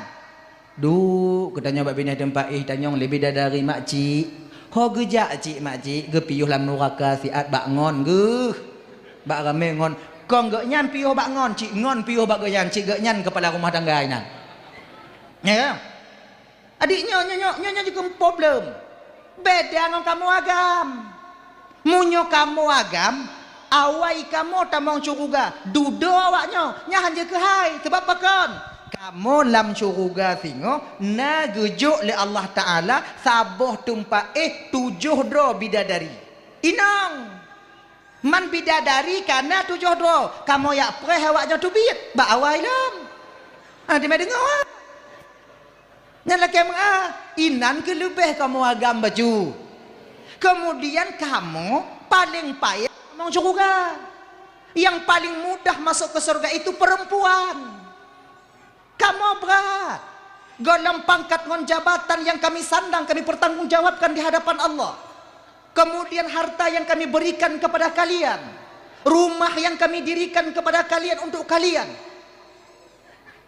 Duek, geutanyoe bak binéh teumpat éh tanyong leubeh dari makcik. Ho geujak cik makcik, geupiôh lam nuraka siat bak ngon geuh. Bak ramé ngon. Kong geuhnyan piôh bak ngon, cik ngon piôh bak geuhnyan, cik geuhnyan keupala rumah tangga inan. Ya. Adik nyoe, nyoe, nyoe, nyoe, nyoe jikheun problem. Beda ngon kamoe agam. Meunyoe kamoe agam, awai kamoe tamong syuruga, dudoe awaknyoe, nyan han jeuet keuhai. Sabab pakon? Kamoe lam syuruga singoh na geujok lé Allah Taala saboh teumpat éh tujoh droe bidadari. Inong! Man bidadari ka na tujoh droe, kamoe jak preh awaknyoe teubiet bak awai lom. Ah, teuma deungoe, ah. Nyan lakée meu'ah, inan keuh leubeh kamoe agam bacut. Keumudian kamoe paleng payah tamong syeuruga. Nyang paleng mudah masôk keu syeuruga itu peurempuan. Kamoe brat. Golom pangkat ngon jabatan nyang kami sandang kami peurtanggung jawabkan di hadapan Allah. Keumudian harta nyang kami beurikan keupada kalian, rumah nyang kami dirikan keupada kalian untuk kalian.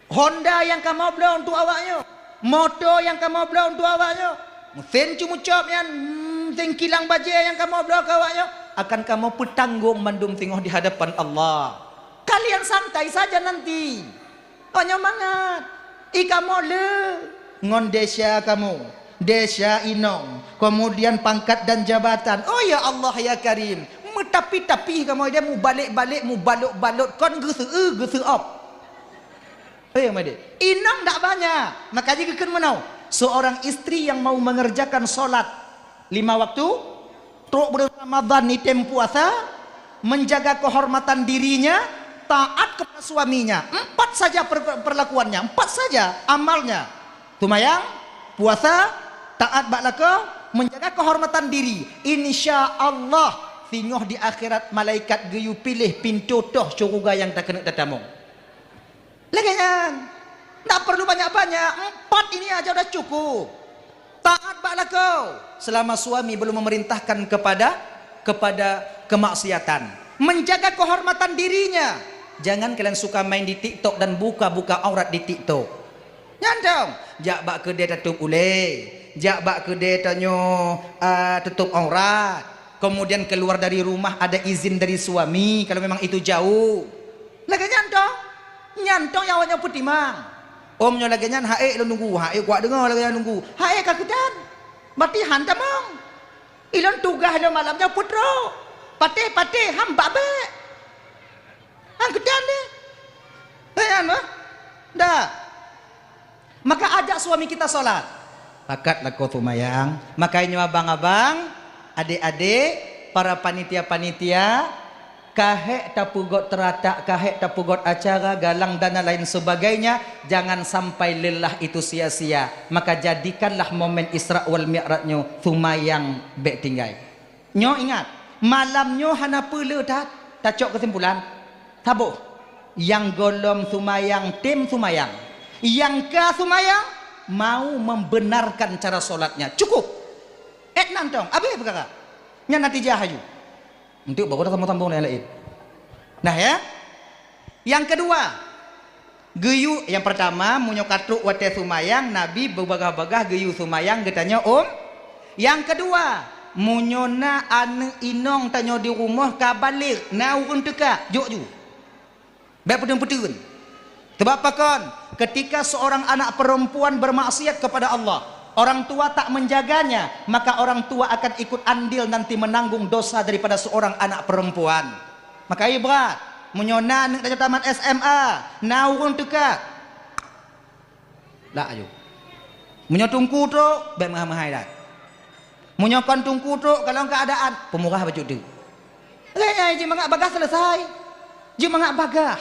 Honda nyang kamoe bloe untuk awaknyoe, moto nyang kamoe bloe untuk awaknyoe, meusén cu meucôb nyan, hmm, meusén kilang bajée nyang kamoe bloe keu awaknyoe, akan kamoe peutanggong mandum singoh di hadapan Allah. Kalian santai saja nanti. Awaknyoe mangat. I kamoe le ngon desya kamoe, desya inong, keumudian pangkat dan jabatan. Oh ya Allah ya Karim, meutapi-tapi kamoe deh, mubalek-balek, mubalot-balot, kon geuseu-eu, geuseuop. Eh, Made. Inong dak banyak, maka jih geukheun meunoe, seorang istri yang mau mengerjakan solat lima waktu, trok buleuen Ramadhan ni tem puasa, menjaga kehormatan dirinya, taat kepada suaminya. Empat saja per-, perlakuannya, empat saja amalnya. Seumayang, puasa, taat bak lakoe, menjaga kehormatan diri. Insya Allah, singoh di akhirat malaikat geuyue piléh pintoe toh syeuruga nyang takeuneuk tatamong. Lagée nyan. Ndak perlu banyak-banyak. Empat ini aja udah cukup. Taat bak lakoe selama suami belum memerintahkan kepada, kepada kemaksiatan. Menjaga kehormatan dirinya. Jangan kalian suka main di TikTok dan buka-buka aurat di TikTok. Nyan dong. Jak bak keudè tatôp ulée. Jak bak keudè tanyoe, ah, tutôp aurat. Kemudian keluar dari rumah ada izin dari suami kalau memang itu jauh. Lagée nyan dong. Nyan dong nyang awaknyoe peutimang. Om nyoe lagée nyan, haék lôn nunggu, haék kuat deungoe lagée nyan nunggu. Haék ka keudan. Berarti han tamong. Ilôn tugaih lôn malam nyoe peutrok. Patéh-patéh, han bak bék. Han keudan deh. Eh, nyan bah. Dah. Maka ajak suami kita salat. Pakat lakoe seumayang. Maka nyoe abang-abang, adék-adék, para panitia-panitia, ka hék tapeugot teuratak, ka hék tapeugot acara, galang dan lain sebagainya, jangan sampai lelah itu sia-sia. Maka jadikanlah momen Isra wal Mi'raj nyoe seumayang bék tinggai. Nyoe ingat, malam nyoe hana peue le that, tacok keusimpulan. Saboh, nyang gohlom seumayang tem seumayang. Nyang ka seumayang mau membenarkan cara solatnya. Cukup. Ék nan tong, abéh peukara. Nyan natijah aju. Enteuk baru dah sambung-sambung laén-laén. Nah ya. Nyang keudua, geuyue, nyang peurtama, meunyoe ka trok watée seumayang, Nabi beubagaih-bagaih geuyue seumayang geutanyoe, Om. Nyang keudua, meunyoe na aneuëk inong tanyoe di rumoh ka baligh, na ureuëng teuka, jok ju. Bék peuteun-peuteun. Sebab pakon? Ketika seorang anak perempuan bermaksiat kepada Allah, orang tua tak menjaganya, maka orang tua akan ikut andil nanti menanggung dosa daripada seorang anak perempuan. Maka ié brat, meunyoe na aneuk tanyoe tamat S M A, na ureuëng teuka, laju. Meunyoe teungku trok, bék meuhai-meuhai that. Meunyoe kon teungku trok, kalon keuadaan, peumurah bacut teuk. Lagée nyan, jeuet mangat bagaih selesai. Jeuet mangat bagaih.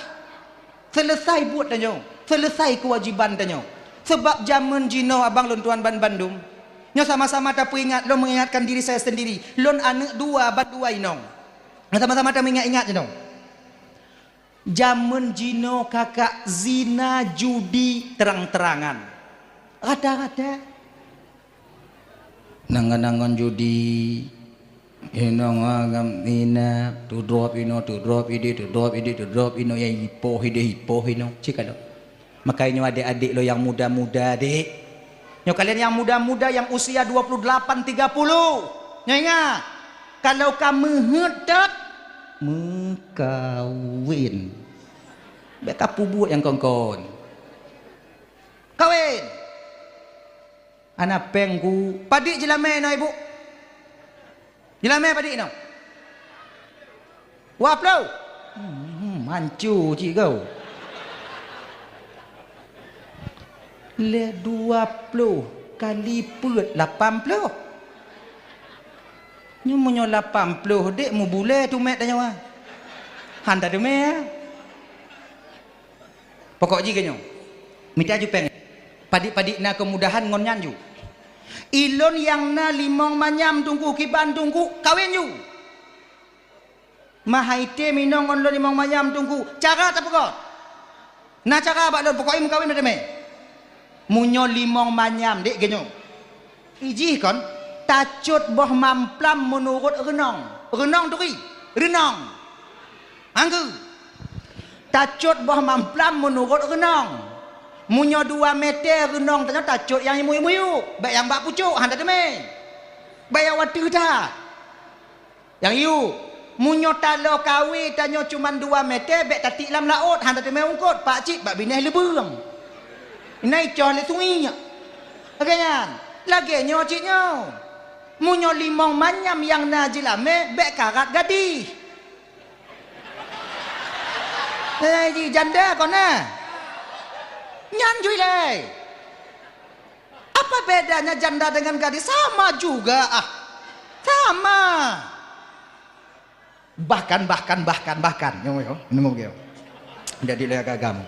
Selesai buet tanyoe. Selesai keuwajiban tanyoe. Sabab jamén jinoe abang lôn tuan ban bandum. Nyoe sama-sama tapeuingat, lôn mengingatkan diri saya sendiri. Lôn aneuk dua ban dua inong. Nyoe sama-sama tameuingat-ingat jinoe. Jamén jinoe kakak zina judi terang-terangan. Rata-rata. Nangon-nangon judi, inong agam ina, teudrop inoe, teudrop ideh, teudrop ideh, teudrop inoe, nyang ipoh ideh, ipoh inoe. Cit ka lôn. Makajih nyoe adék-adék lôn nyang muda-muda, dék. Nyoe kalian nyang muda-muda nyang usia dua puluh delapan, tiga puluh. Nyoe ingat, kalau ka meuheuet that, meukawen. Bék ka peubuet nyang kon-kon. Kawen! Hana péng ku, padit jilamé inoe, Ibu? Jilamé padit inoe? Dua ploh? Hmm, manco cit kau. Lé dua ploh kali peuet lapan ploh. Nyoe meunyoe lapan ploh dék mubulée tumet tanyoe. Han tateumé. Pokok jih keu nyoe, mita ju péng. Padit-padit na keumudahan ngon nyan ju. Ilôn nyang na limong manyam teungku, kiban teungku, kawen ju. Meuhai tem inong ngon lôn limong manyam teungku, cara tapeugöt. Na cara bak lôn, pokok jih meukawen meuteumé. Meunyoe limong manyam, dék geuh nyoe. Ijih kon, tacot boh mamplam meunurot reunong. Reunong turi, reunong. Anggeue. Tacot boh mamplam meunurot reunong. Meunyoe dua meter reunong tanyoe tacot nyang muyuek-muyuek, bék nyang bak pucok, han tateumé. Bék nyang wateuh that. Nyang yue, meunyoe taloe kawé tanyoe cuman dua meter, bék tatiek lam laôt, han tateumé eungkôt, pakcit bak binéh leubeueng. Na icoh lé sungiek. Lagée nyan, lagée nyoe cit nyoe. Meunyoe limong manyam nyang na jilamé, bék karat gadih. Eh, ji janda kon na. Nyan ju ilée. Apa bedanya janda dengan gadis? Sama juga, ah. Sama. Bahkan, bahkan, bahkan, bahkan. Nyoe, nyoe. Nemu ke? Jadi lé agam.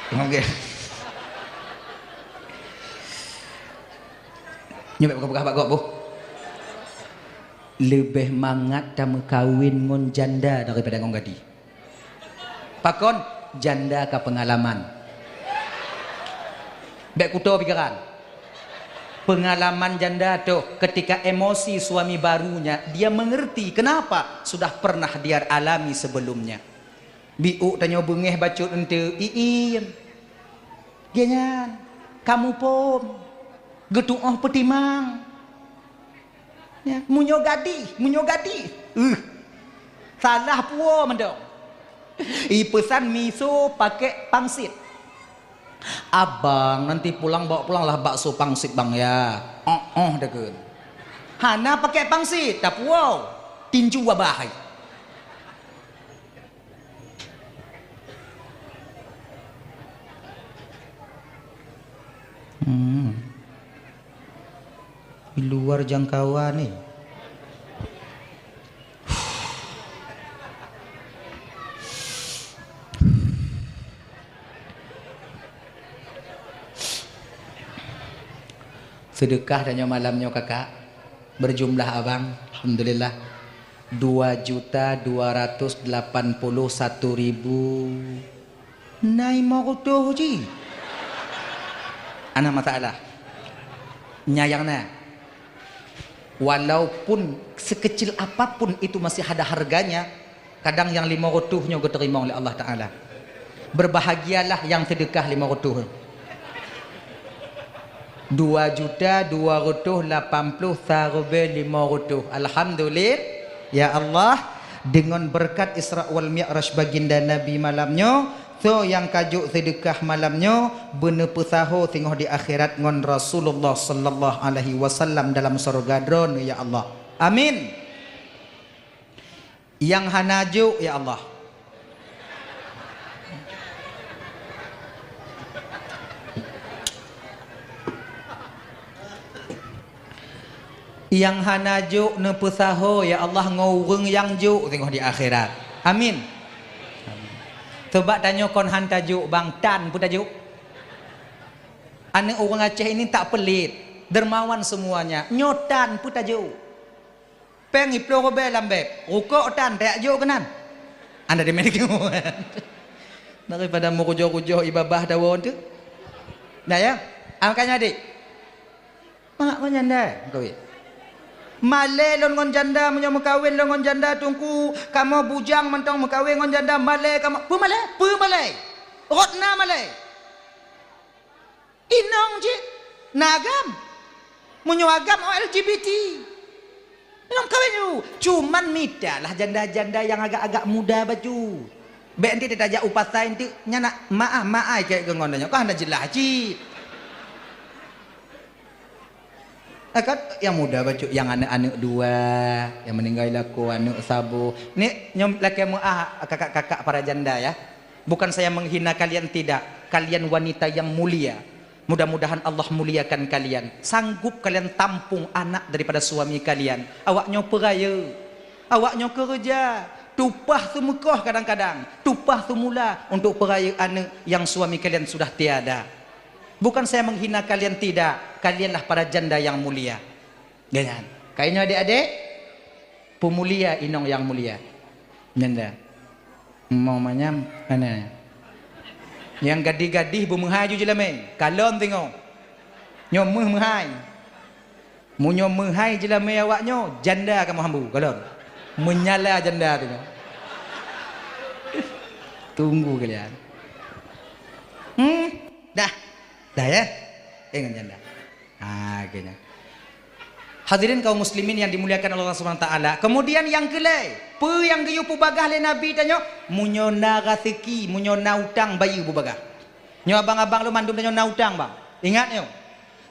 Nemu ke? Nyoe bék peugah-peugah bak gob, boh. Leubeh mangat tameukawen ngon janda daripada ngon gadis. Pakon? Janda ka peungalaman. Bék kuto pikeran. Peungalaman janda toh, ketika emosi suami barunya, dia mengerti kenapa sudah pernah dia alami sebelumnya. Biôk tanyoe beungéh bacut eunteuk, iin. Geuhnyan, kamoe phon. Geutuoh peutimang. Ya, meunyoe gadih, meunyoe gadih. Uh. Salah puwoe mantong. Ipeusan miso pakai pangsit. "Abang, nanti pulang bawa pulanglah bakso pangsit, Bang, ya." "Oh, oh," takheun. Hana pakai pangsit, tapuwoe. Tinju babah hai. Hmm. Di luar jangkauan ni. Seudeukah tanyoe malam nyoe, Kakak. Berjumlah abang, alhamdulillah, dua juta dua ratus delapan puluh satu ribu. Na limong reutôh jih. Hana masalah. Nyan nyang na. Walaupun sekecil apapun itu masih ada harganya, kadang nyang limong reutôh nyoe geuteurimong lé Allah Taala. Berbahagialah nyang seudeukah limong reutôh. Dua juta dua ratus lapan puluh sabe limong ratus. Alhamdulillah. Ya Allah, Deungon beureukat Isra wal Mi'raj baginda Nabi malam nyoe, soe nyang ka jok seudeukah malam nyoe, beuneupeusaho singoh di akhirat ngon Rasulullah sallallahu alaihi wasallam dalam syeuruga Droeneuh, ya Allah. Amin. Nyang hana jok, ya Allah. Nyang hana jok neupeusaho, ya Allah, ngon ureuëng nyang jok singoh di akhirat. Amin. Amin. Sabab tanyoe kon han tajok, bang, tan peue tajok. Aneuëk ureuëng Aceh ini tak pelit, dermawan semuanya. Nyoe tan peue tajok. Péng iploh rubée lam beb, rukok tan tajak jok keunan. Anda di Medan. Daripada meurujoh-rujoh ié babah dawa tu. Nah ya, makanya adik. Mak ngon janda meukawen. Malée lôn ngon janda, meunyoe meukawen lôn ngon janda, Teungku, kamoe bujang mantong meukawen ngon janda, malée kamoe. Peue malée? Peue malée? Rot na malée. Inong cit na agam. Meunyoe agam, oh, L G B T. Inong kawen ju. Cuman mitalah janda-janda nyang agak-agak muda bacut. Bék enti tajak u pasai enti nyan nak maah-maah keu ngon nyoe. Kan hana jeulaih cit. Ah, kan nyang muda bacut, nyang aneuëk-aneuëk dua, nyang meuninggai lakoe aneuëk saboh. Ni nyoe lakée meuah kakak-kakak para janda ya. Bukan saya menghina kalian, tidak. Kalian wanita yang mulia. Mudah-mudahan Allah muliakan kalian. Sanggup kalian tampung anak daripada suami kalian. Awak nyoe peurayeuk. Awak nyoe keureuja. Tupah seumeukoh kadang-kadang. Tupah seumula untuk peurayeuk aneuëk yang suami kalian sudah tiada. Bukan saya menghina kalian, tidak. Kalianlah para janda yang mulia. Dengan. Kainyoe adik-adik, peumulia inong yang mulia. Nyanda. Mau manyam, mana? Nyang gadih-gadih beumeuhai ju jeulamé. Kalon tingoh. Nyoe meuh meuhai. Meunyoe meuhai jeulamé awak nyoe, janda kamoe hambu. Kalon. Menyala janda tingoh. Tunggu kalian. Hmm? Dah. Dah ya? Ingat janda. Ha, kena. Hadirin kaum muslimin yang dimuliakan Allah Subhanahu wa taala. Kemudian yang keulai, peue nyang geuyue peubagah lé Nabi tanyoe? Meunyoe na raseuki, meunyoe na utang, bayeue peubagah. Nyoe abang-abang lôn mandum tanyoe na utang, bang. Ingat nyoe.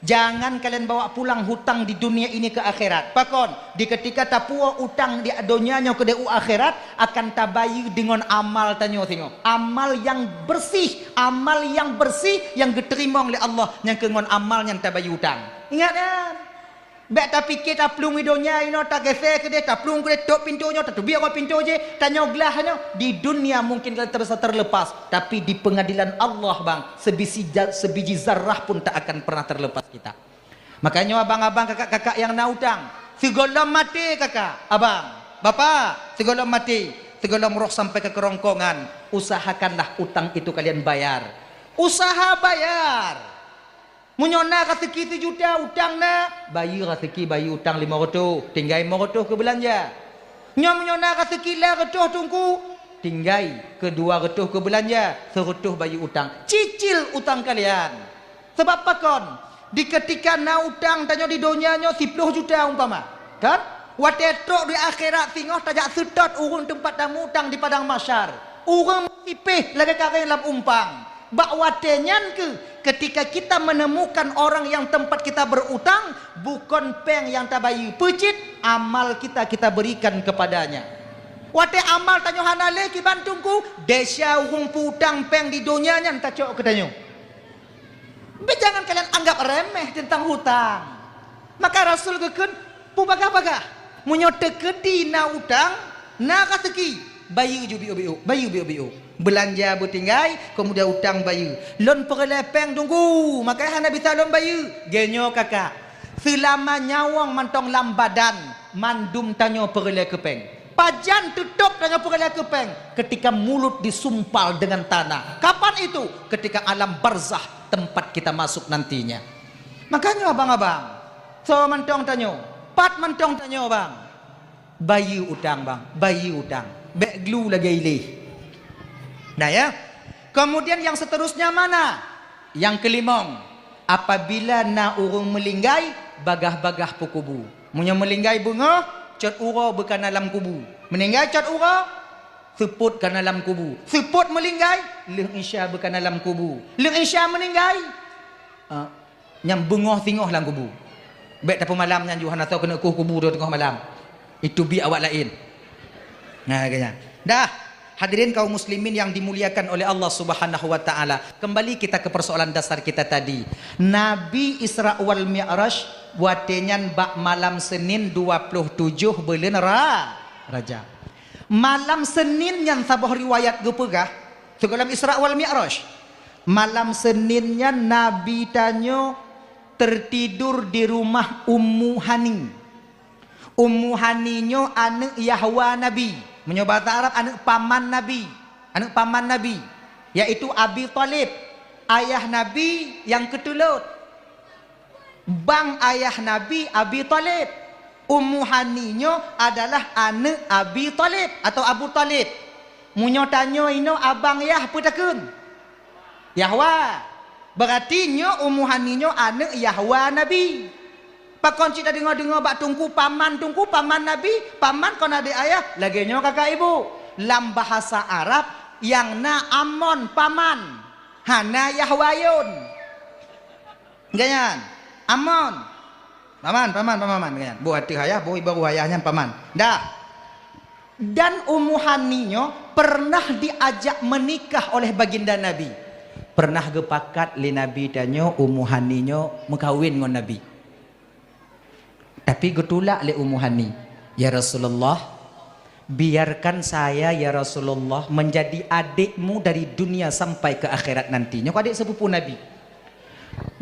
Jangan kalian bawa pulang hutang di dunia ini ke akhirat. Pakon? Di ketika tapuwoe utang di donya nyoe keudeh u akhirat, akan tabayeue deungon amal tanyoe singoh. Amal yang bersih, amal yang bersih yang geuteurimong lé Allah nyang keu ngon amal nyang tabayeue utang. Ingat nyan. Bék tapike taplueng i donya inoe, tagése keudeh, taplueng keudeh, tôp pintoe nyoe, tateubiet rot pintoe jih, tanyoe glah nyoe. Di dunia mungkin kita bisa terlepas, tapi di pengadilan Allah, bang, sebiji ja-, sebiji zarah pun tak akan pernah terlepas kita. Makanya abang-abang, kakak-kakak yang na utang, sigohlom maté kakak, abang, bapak, sigohlom maté, sigohlom roh sampai ke kerongkongan, usahakanlah utang itu kalian bayar. Usaha bayar. Meunyoe na raseuki sijuta utang na, bayeue raseuki, bayeue utang limong reutôh, tinggai limong reutôh keu beulanja. Nyoe meunyoe na raseuki lam reutôh teungku, tinggai keu dua reutôh keu beulanja, seureutôh bayeue utang. Cicil utang kalian. Sabab pakon? Di keutika na utang tanyoe di donya nyoe siploh juta umpama, kan? Watée trok di akhirat singoh tajak seutôt ureuëng teumpat tamu utang di padang mahsyar. Ureuëng meusipéh lagée karéng lam umpang. Bak watée nyan keuh, ketika kita menemukan orang yang tempat kita berutang, bukon péng nyang tabayeue, peucit amal kita, kita berikan kepadanya. Watée amal tanyoe hana lé kiban teungku, desya ureuëng peu-utang péng di donya nyan tacok keu tanyoe. Bék jangan kalian anggap remeh teuntang hutang. Maka Rasul geukheun, peubagah-bagah. Meunyoe teukeudi na utang, na raseuki, bayeue ju biôk-biôk, bayeue biôk-biôk. Beulanja beutinggai, keumudian utang bayeue. Lôn peureulée péng teungku, makajih hana bisa lôn bayeue. Geunyoe kakak, seulama nyawöng mantong lam badan, mandum tanyoe peureulée keu péng. Pajan teutôp tanyoe peureulée keu péng? Ketika mulut disumpal dengan tanah. Kapan itu? Ketika alam barzakh, tempat kita masuk nantinya. Makanya abang-abang, soe mantong tanyoe, pat mantong tanyoe, bang, bayeue utang, bang, bayeue utang. Bék glu lagée ileh. Nah ya. Kemudian yang seterusnya mana? Nyang keulimong, apabila na ureuëng meulinggai, bagah-bagah peukubu. Meunyoe meulinggai beungoh, Cot uroe beukana lam kubu. Meuninggai cot uroe, seupôt kana lam kubu. Seupôt meuninggai, lheueh isya beukana lam kubu. Lheueh isya meuninggai, ah, nyang beungoh singoh lam kubu. Bék tapeumalam nyan ju hana soe keuneuk kueh kubu teungoh malam. Itu bi awak laén. Nah, lagée nyan. Dah, hadirin kaum muslimin yang dimuliakan oleh Allah Subhanahu wa taala. Kembali kita ke persoalan dasar kita tadi. Nabi Isra wal Mi'raj watée nyan bak malam Senin dua puluh tujoh buleuen Ra-, Rajab. Malam Senin nyan saboh riwayat geupeugah, sigohlom Isra wal Mi'raj. Malam Senin nyan Nabi tanyoe teutidur di rumah Ummu Hani. Ummu Hani nyoe aneuëk Yahwa Nabi. Meunyoe bahasa Arab, aneuëk paman Nabi. Aneuëk paman Nabi, yaitu Abi Thalib, ayah Nabi nyang keutulot. Bang ayah Nabi Abi Thalib. Ummu Hani nyoe adalah aneuëk Abi Thalib atau Abu Thalib. Meunyoe tanyoe inoe abang yah peue takheun? Yahwa. Beurati nyoe Ummu Hani nyoe aneuëk Yahwa Nabi. Pakon cit tadeungoe-deungoe bak teungku paman, teungku paman Nabi, paman kon adék ayah, lagée nyoe kakak ibu. Lam bahasa Arab, nyang na amon paman, hana Yahwa yon. Geuyan, amon. Paman, paman, paman, paman, geuyan. Boh ateueh ayah, boh ibaru ayah nyan paman. Dah. Dan Ummu Hani nyoe pernah diajak menikah oleh baginda Nabi. Pernah geupakat lé Nabi tanyoe Ummu Hani nyoe meukawen ngon Nabi. Tapi geutulak lé Ummu Hani, "Ya Rasulullah, biarkan saya, ya Rasulullah, menjadi adikmu dari dunia sampai ke akhirat nanti." Nyoe adék sepupu Nabi.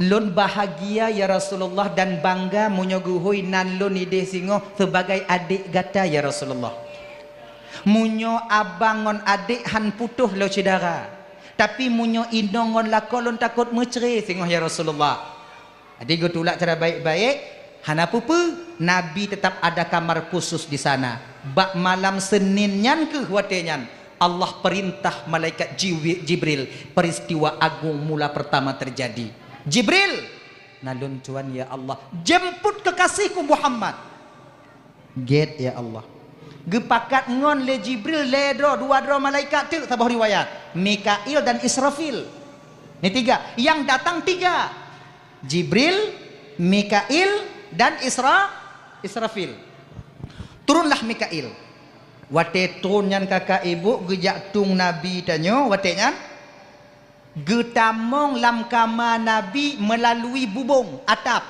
"Lôn bahagia, ya Rasulullah, dan bangga meunyoe geuhôi nan lôn idéh singoh sebagai adék gata, ya Rasulullah. Meunyoe abang ngon adék han putôh lé syedara, tapi meunyoe inong ngon lakoe lôn takot meucre singoh, ya Rasulullah." Jadi geutulak cara baik-baik, hana peue-peue, Nabi tetap ada kamar khusus di sana. Bak malam Senin nyan keuh watée nyan, Allah perintah malaikat Jiwi-, Jibril, peristiwa agung mula pertama terjadi. "Jibril, na lôn tuan ya Allah, jemput kekasihku Muhammad." Gét ya Allah. Geupakat ngon lé Jibril lhée droe, dua droe malaikat teuk saboh riwayat, Mikail dan Israfil. Ni tiga, yang datang tiga. Jibril, Mikail, dan Isra-, Israfil. Turunlah Mikail. Watée trôn nyan kakak ibu geujak tueng Nabi tanyoe watée nyan. Geutamong lam kama Nabi meulalu bubông atap.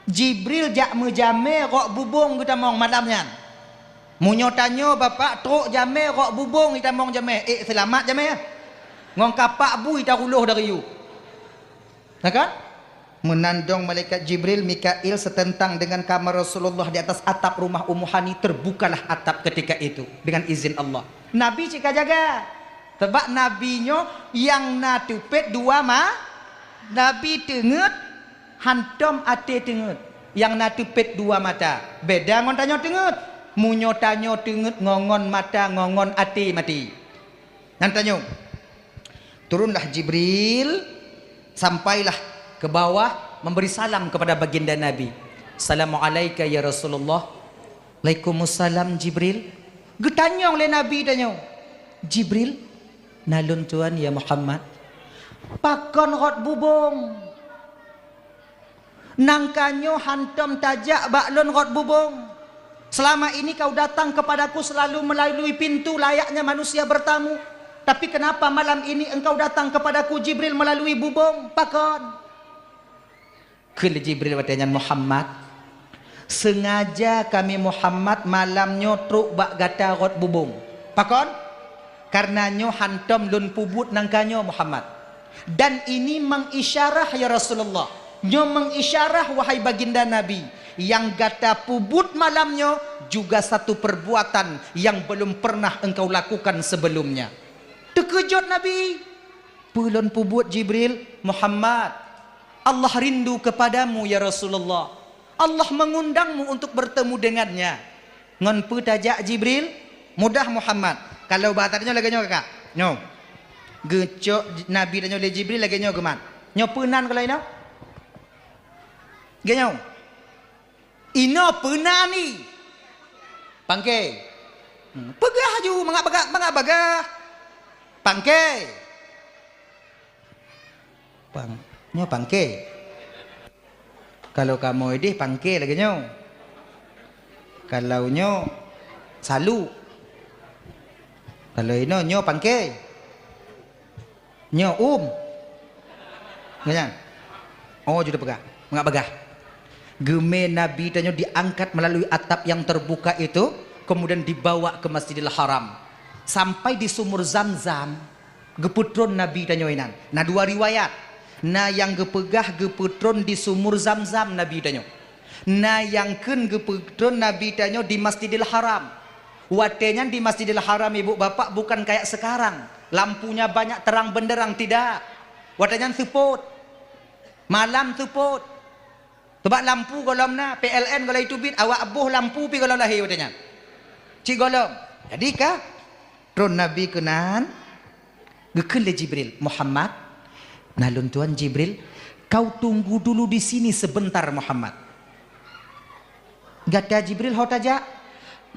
Jibril jak meujamé rot bubông geutamong malam nyan. Meunyoe tanyoe bapak trok jamé rot bubông jitamong jamé, ék seulamat jamé? Ngon kapak bui taruloh dari yue. Na kan? Meunan dong malaikat Jibril, Mikail seuteuntang deungon kama Rasulullah di atas atap rumah Ummu Hani, terbukalah atap ketika itu dengan izin Allah. Nabi cit ka jaga. Sabab Nabi nyoe nyang na teupet dua ma-, Nabi teungeut hantom até teungeut. Nyang na teupet dua mata. Beda ngon tanyoe teungeut. Meunyoe tanyoe teungeut ngon, ngon mata, ngon, ngon até maté. Nyan tanyoe. Turunlah Jibril, sampailah ke bawah, memberi salam kepada baginda Nabi. "Assalamualaika ya Rasulullah." "Waalaikumsalam Jibril." Geutanyong lé Nabi tanyoe, "Jibril, na lôn tuan ya Muhammad, pakon rot bubông?" Nangka nyoe hantom tajak bak lôn rot bubông. Selama ini kau datang kepadaku selalu melalui pintu layaknya manusia bertamu. Tapi kenapa malam ini engkau datang kepadaku, Jibril, melalui bubông? Pakon? Kheun lé Jibril watée nyan, "Muhammad, sengaja kami Muhammad malam nyoe trok bak gata rot bubông." Pakon? Karena nyoe hantom lôn peubuet nangka nyoe Muhammad. Dan ini mengisyarah, ya Rasulullah. Nyoe mengisyarah, wahai baginda Nabi, nyang gata peubuet malam nyoe juga satu perbuatan yang belum pernah engkau lakukan sebelumnya. Teukeujot Nabi. "Peue lôn peubuet, Jibril?" "Muhammad, Allah rindu kepadamu, ya Rasulullah. Allah mengundangmu untuk bertemu dengannya." Ngon peue tajak Jibril? Mudah Muhammad. Kalau bahasa tanyoe lagée nyoe kakak. Nyoe. Geucok Nabi tanyoe lé Jibril lagée nyoe geumat. Nyoe peunan kalau inoe? Lagée nyoe. Inoe peunan ni. Pangke. Hmm, peugah laju, mangat bagah, mangat bagah. Pangke. Pang, nyoe pangke. Kalau kamoe ideh pangke lagèe nyoe. Kalau nyoe salu. Kalau inoe nyoe pangke. Nyoe um. Nyan. Oh, jeuet peugah. Mangat bagah. Geumé Nabi tanyoe diangkat melalui atap yang terbuka itu, kemudian dibawa ke Masjidil Haram. Sampai di sumur Zamzam, geupeutron Nabi tanyoe inan. Na dua riwayat. Na nyang geupeugah geupeutron di sumur Zamzam Nabi tanyoe. Na nyang kheun geupeutron Nabi tanyoe di Masjidil Haram. Watèe nyan di Masjidil Haram, ibu bapak, bukan kayak sekarang. Lampunya banyak terang benderang, tidak. Watèe nyan seupôt. Malam seupôt. Sabab lampu gohlom na, P L N gohlom teubiet, awak boh lampu pih gohlom lahé watèe nyan. Cit gohlom. Jadi ka tron Nabi keunan, geukheun lé Jibril, "Muhammad," "Na lôn tuan Jibril, kau tunggu dulu di sini sebentar, Muhammad." "Gata Jibril ho tajak?"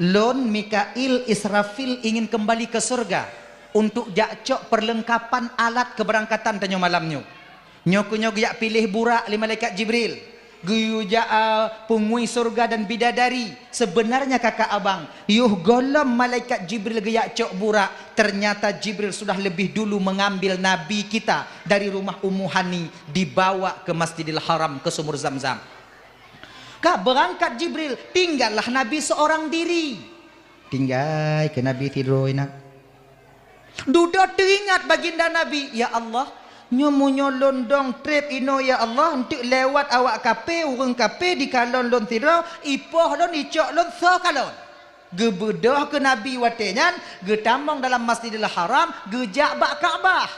"Lôn, Mikail, Israfil ingin kembali ke surga untuk jak cok perlengkapan alat keberangkatan tanyoe malam nyoe." Nyoe keuh nyoe geujak piléh burak lé malaikat Jibril. Geuyue jak, a, peungui surga dan bidadari. Sebenarnya kakak abang, yoh gohlom malaikat Jibril geujak cok burak, ternyata Jibril sudah lebih dulu mengambil Nabi kita dari rumah Ummu Hani, dibawa ke Masjidil Haram, ke sumur Zamzam. Ka beurangkat Jibril, tinggallah Nabi seorang diri. Tinggai keu Nabi sidroe inan. Dudoe teuingat baginda Nabi, "Ya Allah, nyoe meunyoe lôn dong treb inoe, ya Allah, eunteuk lewat awak kaphé, ureuëng kaphé dikalon lôn sidroe, ipoh lôn, icok lôn, soe kalon?" Geubeudôh keu Nabi watée nyan, geutamong dalam Masjidil Haram, geujak bak Ka'bah.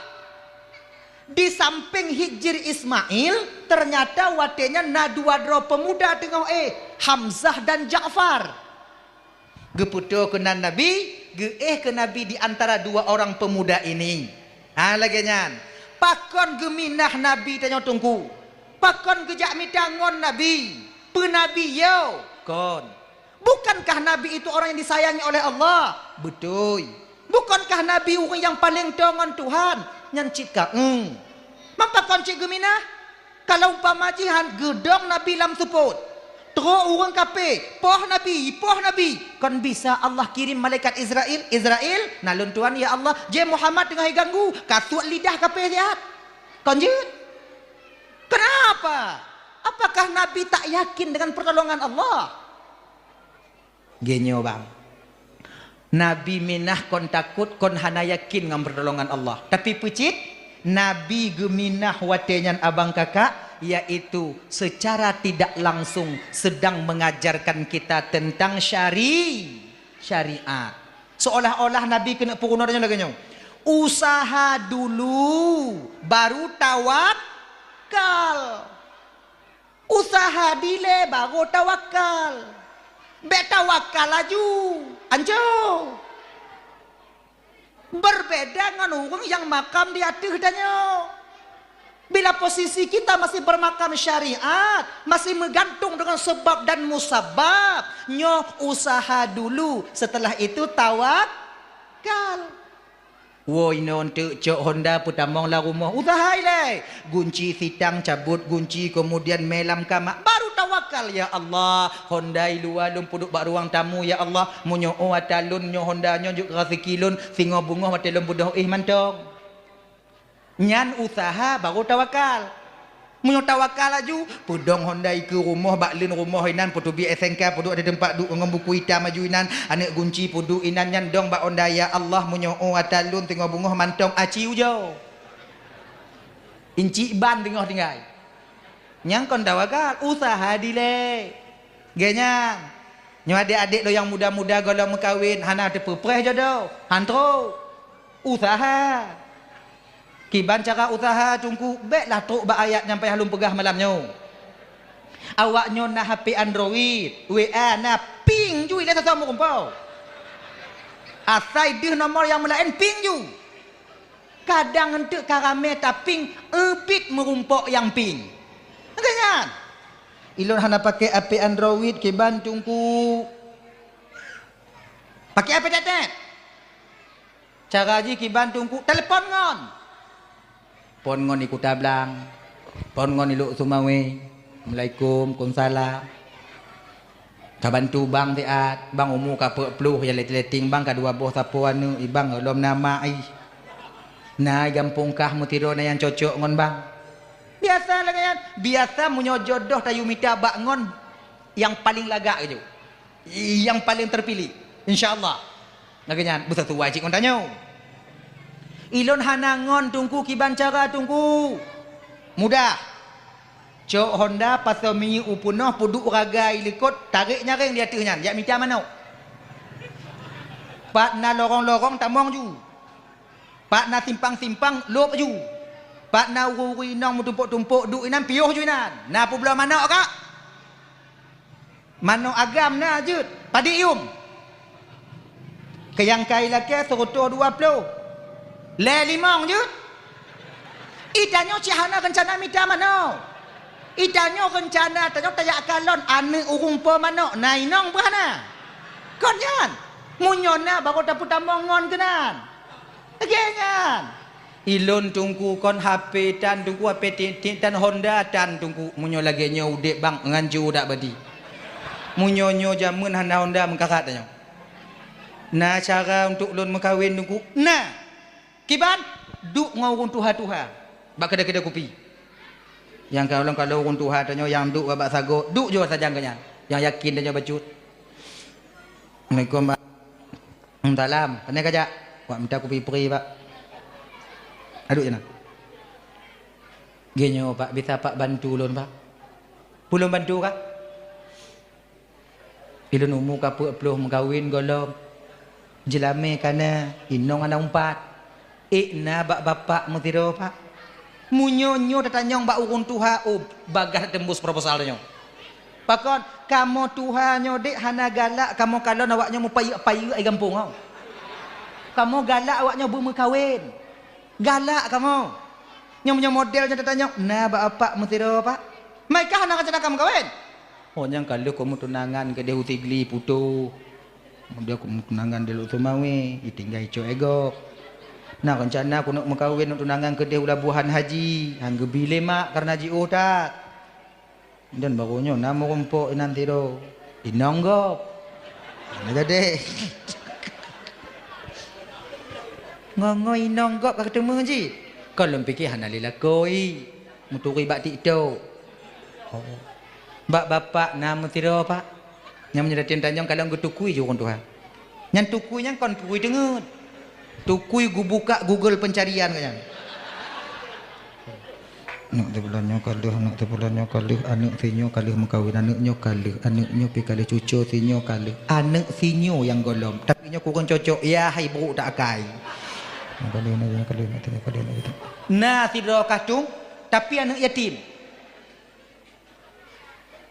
Di sampéng Hijir Ismail, ternyata watée nyan na dua droe peumuda teungoh éh, Hamzah dan Ja'far. Geupeutoe keunan Nabi, geuéh keu Nabi di antara dua orang peumuda ini. Ha, lagée nyan. Pakon geuminah Nabi tanyoe Teungku? Pakon geujak mita ngon Nabi? Peue Nabi yo? Kon. Bukankah Nabi itu orang yang disayangi oleh Allah? Beutôi. Bukankah Nabi ureuëng nyang paleng toe ngon Tuhan? Nyan cit ka, eng. Man pakon cit geuminah? Kalau umpama jih han geudong Nabi lam seupôt, trok ureuëng kaphé, poh Nabi, poh Nabi, kon bisa Allah kirim malaikat Israel, "Israel, na lôn tuan ya Allah, jeh Muhammad teungoh iganggu, kasuet lidah kaphé siat." Kon jeuet? Kenapa? Apakah Nabi tak yakin dengan pertolongan Allah? Geunyoe bang, Nabi minah kon takot, kon hana yakin ngon pertolongan Allah. Tapi peue cit, Nabi geuminah watée nyan abang kakak, yaitu secara tidak langsung sedang mengajarkan kita tentang syari-, syariat. Seolah-olah Nabi keuneuk peurunoe tanyoe lagée nyoe, "Usaha dulu, baru tawakal." Usaha dilée baru tawakal. Bék tawakal laju. Anco. Berbeda ngon ureuëng nyang makam di ateueh tanyoe. Bila posisi kita masih bermakam syariat, masih meugantung dengan sebab dan musabab, nyoe usaha dulu, setelah itu tawakal. Woe inoe eunteuk cok honda peutamong lam rumoh, usaha ilée. Gunci sitang cabot gunci, kemudian mé lam kama, baru tawakal, "Ya Allah, honda i luwa lôn peuduek bak ruang tamu, ya Allah. Meunyoe ata lôn nyoe honda nyoe jeuet keu raseuki lôn, singoh beungoh watée lôn beudôh éh mantong." Nyan usaha baru tawakal. Meunyoe tawakal laju, peudong honda i keu rumoh, bak leuen rumoh inan, peuteubiet S N K, peuduek di teumpat duek ngon buku itam laju inan, aneuëk gunci peuduek inan, nyan dong bak honda, "Ya Allah, meunyoe ata lôn teungoh beungoh mantong aci ujoe. Incik ban teungoh tinggai." Nyang kon tawakal, usaha dilée. Geuh nyan. Nyoe adék-adék lôn nyang muda-muda gohlom meukawen, hana teupeupreh jodoh, han trok. Usaha. Kiban cara usaha Teungku, béklah trok bak ayat nyang payah lôn peugah malam nyoe. Awak nyoe na H P Android, W A na, ping ju ilée sasoe meurumpok. Asai deuh nomor nyang meulaén ping ju. Kadang eunteuk ka ramé taping, eubit meurumpok nyang ping. Lagée nyan. Ilôn hana pakai H P Android kiban Teungku. Pakai apa tetet? Cara jih kiban Teungku, telepon ngon. Phon ngon di Kuta Blang, phon ngon di Lhokseumawe. Assalamualaikum, waalaikumsalam. Ka bantu bang siat, bang umu ka peuet ploh, ya letting-letting bang ka dua boh sapo aneuk, i bang lom na mak ih. Na i gampông kah meusidroe na nyang cocok ngon bang. Biasa lagèe nyan, biasa meunyoe jodoh tayue mita bak ngon nyang paleng lagak keujeuet. Nyang paleng terpilih, insya Allah. Lagèe nyan, beusasuai cit ngon tanyoe. Ilôn hana ngon Teungku kiban cara Teungku. Mudah. Cok honda pasoe minyeuk u peunoh, peuduek ragai likot, tarek nyaréng di ateueh nyan, jak mita manok. Pat na lorong-lorong tamong ju. Pat na simpang-simpang lôb ju. Pat na ureueng-ureueng inong meutumpôk-tumpôk duek inan, piôh ju inan. Na peubloe manok kak? Manok agam na jeuet, padit yum. Keu nyang ka ilakèe seureutôh dua ploh. Lhèe limong jeuet. I tanyoe cit hana reuncana mita manok. I tanyoe reuncana tanyoe tajak kalon aneuk ureueng po manok, na inong beuh hana. Kon nyan. Meunyoe na, barô tapeutamong ngon keunan. Lagèe nyan. Ilôn Teungku kon H P tan Teungku, H P tiek-tiek tan, honda tan Teungku. Meunyoe lagèe nyoe udép bang, nganjo dak badi. Meunyoe nyoe jameun hana honda meukarat tanyoe. Na cara untuk lôn meukawen Teungku? Na. Kiban? Duek ngon ureueng tuha-tuha bak keudè-keudè kupi. Nyang kalon-kalon ureueng tuha tanyoe nyang duek bak sagoe, duek ju sajan keu nyan. Nyang yakin tanyoe bacut. Assalamualaikum, Pak. Salam. Pane kajak? Wak mita kupi pri, Pak. Aduh, jana. Geuh nyoe, Pak, bisa Pak bantu lôn, Pak? Peue lôn bantu kah? Ilôn umu ka peuet ploh meukawen gohlom. Jeulamé ka na, inong hana umpat. Ék na bak bapak meusidroe, Pak. Meunyoe nyoe tatanyong bak ureueng tuha, oh, bagaih teumbus proposal nyoe. Pakon, kamoe tuha nyoe dek hana galak kamoe kalon awak nyoe meupayeuk-payeuk di gampông nyoe. Kamoe galak awak nyoe beumeukawen. Galak kamoe. Nyoe meunyoe model nyoe tatanyong, na bak bapak meusidroe, Pak? Mai kah na reuncana ka meukawen? Oh, nyang ka lheueh keu meutunangan keudeh u Sigli putôh. Kemudian keu meutunangan di Lhokseumawe, itinggai cok e gob. Na reuncana keuneuk meukawen, neuk tunangan keudeh u Labuhan Haji, han geubi lé mak kareuna jiôh that. Dan barô nyoe na meurumpok inan sidroe. Inong gob. Hana gadeh. Ngon-ngon inong gob ka teumé jih. Kon lôn pike hana lé lakoe. Meuturi bak TikTok. Oh. Bak bapak na meusidroe, Pak. Nyang meunyoe tatanyong kalon geutukui ju ureueng tuha. Nyan tukui nyan kon tukui teungeut. Tukui geubuka Google pencarian ka nyan. Aneuk teuh bulan nyoe ka lheueh, aneuk teuh bulan nyoe ka lheueh, aneuk si nyoe ka lheueh meukawen, aneuk nyoe ka lheueh, aneuk nyoe pi ka lheueh, cuco si nyoe ka lheueh, aneuk si nyoe nyang gohlom. Tapi nyoe kureueng cocok, ya hai brôk tak akai. Nyoe ka lheueh, nyoe ka lheueh, nyoe ka lheueh, nyoe ka lheueh. Na sidroe kah tueng, tapi aneuk yatim.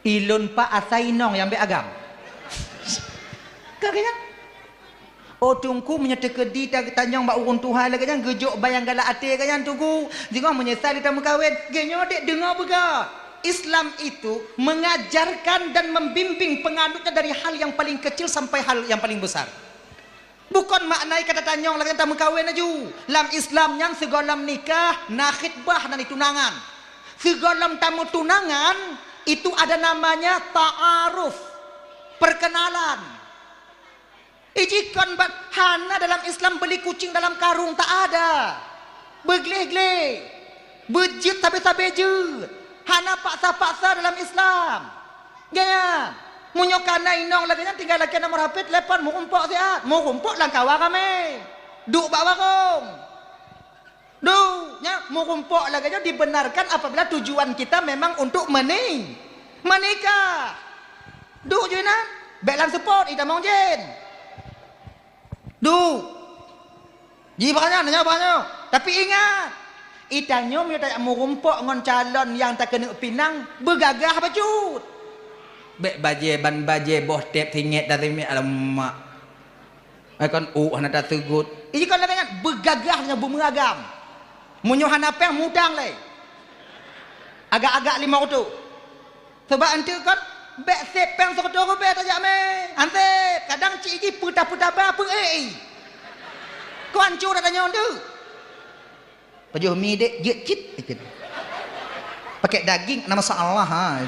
Ilôn pak asai inong nyang bèk agam. Ka keuh nyan. Oh Teungku, meunyoe teukeudi ta-, tanyong bak ureueng tuha lagèe nyan, geujok ban nyang galak até lagèe nyan Teungku. Singoh meunyeusai lé tameukawen, geuh nyoe dek deungoe beugah. Islam itu mengajarkan dan membimbing penganutnya dari hal yang paling kecil sampai hal yang paling besar. Bukon makna kata tanyong lagèe tameukawen laju. Lam Islam nyan sigohlom nikah, na khitbah, na tunangan. Sigohlom tameutunangan, itu ada namanya ta'aruf, perkenalan. Ijikon bat hana dalam Islam beli kucing dalam karung, tak ada. Beugleh-gleh, beujeuet sabe-sabe jeuet, hana paksa-paksa dalam Islam. Gaya, meunyoe kana inong lagèe nyan tinggai lakèe nomor H P, telepon meurumpok siat, meurumpok lam kawan ramè. Duek bak warong. Duek, nyan meurumpok lagèe nyoe dibenarkan apabila tujuan kita memang untuk meni-, menikah. Duek ju inan, bèk lam seupôt, itamong jén. Duek. Ji bak nyan, nyoe bak nyoe. Tapi ingat, itanyoe meunyoe tajak meurumpok ngon calon nyang takeuneuk pinang, beugagah bacut. Bèk bajèe ban bajèe boh tép singèt dan singèt, alamak. Ai kon ôk hana taseugot. Iji kon lagèe nyan, beugagah nyoe beumeuragam. Meunyoe hana péng, mutang lé. Agak-agak limong reutôh. Sabab eunteuk kon, bèk sép péng sireutoh ribèe tajak mé. Han sép. Kadang cit jih peue tapeutabah peue ék. Keu ancô dak tanyoe deuh. Pajoh mi dek jeuet cit. Pakai daging na masalah ha.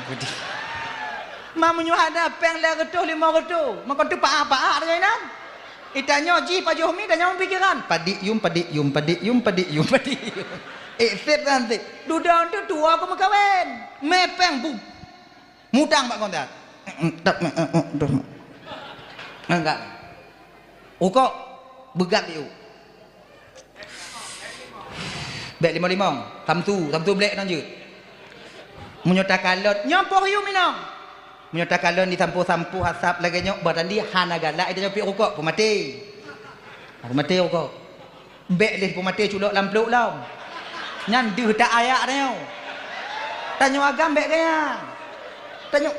Ma meunyoe hana péng lhèe reutôh limong reutôh, makon teupaah-paah tanyoe inan. Itanyoe jih pajoh mi tanyoe pikiran. Padik yum, padik yum, padik yum, padik yum, padik yum. Ék sép kan sép. Dudoe tu tuwoe keu meukawen. Mé péng bu. Mudang bak kontak. Enggak. Rukok beugat yuk. Bèk limong-limong. Samsu, samsu blék nan jeuet. Meunyoe takalon, nyoe poh yum inong. Meunyoe takalon disampoe-sampoe asap lagèe nyoe, bah tandi hana galak ita nyoe piep rukok, peumaté. Peumaté rukok. Bèk lé peumaté culok lam plôk lom. Nyan deuh that ayat tanyoe. Tanyoe agam bèk gaya. Tanyoe,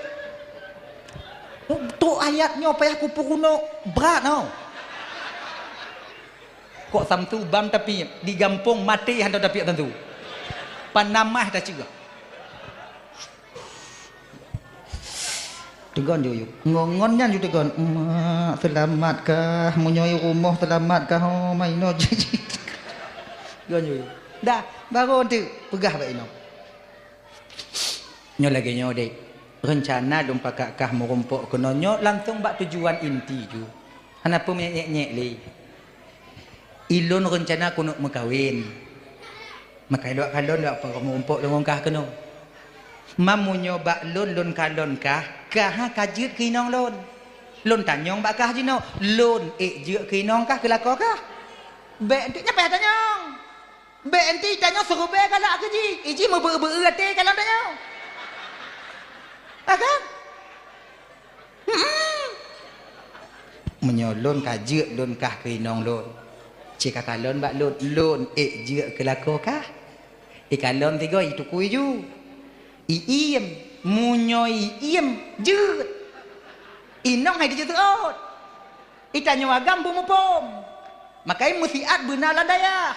trok ayat nyoe payah kupeurunoe brat nyoe. Kok samsu bam tapiep, di gampông maté hana tapiep samsu. Panamah taceue. Teugon ju yuk. Ngon, ngon nyan ju teugon. Mak, seulamat kah? Meunyoe i rumoh seulamat kah? Oh, ma inoe jih. Teugon ju yuk. Dah, baru teuk peugah bak inoe. Nyoe lagèe nyoe deh. Reuncana lôn pakat kah meurumpok keunoe nyoe langsong bak tujuan inti ju. Hana peue meunyek-nyek lé. Ilôn reuncana keuneuk meukawen. Maka ilôn kalon lôn pakat meurumpok lôn ngon kah keunoe. Ma meunyoe bak lôn, lôn kalon kah, kah ka jeuet keu inong lôn. Lôn tanyong bak kah jinoe, lôn ék jeuet keu inong kah, keu lakoe kah? Bèk enteuk nyan payah tanyong. Bèk enteuk tanyoe siribèe galak keu jih, ijih meubeu-beu até kalon tanyoe. Ah, kan? Hmm. Meunyoe lôn ka jeuet lôn kah keu inong lôn, ci ka kalon bak lôn, lôn ék jeuet keu lakoe kah? Ikalon sigoe itukui ju. Iem, meunyoe iem jeuet. Inong hai dijeuet seuôt. Itanyoe agam beumuphom. Makai meusiat beuna lam dayah.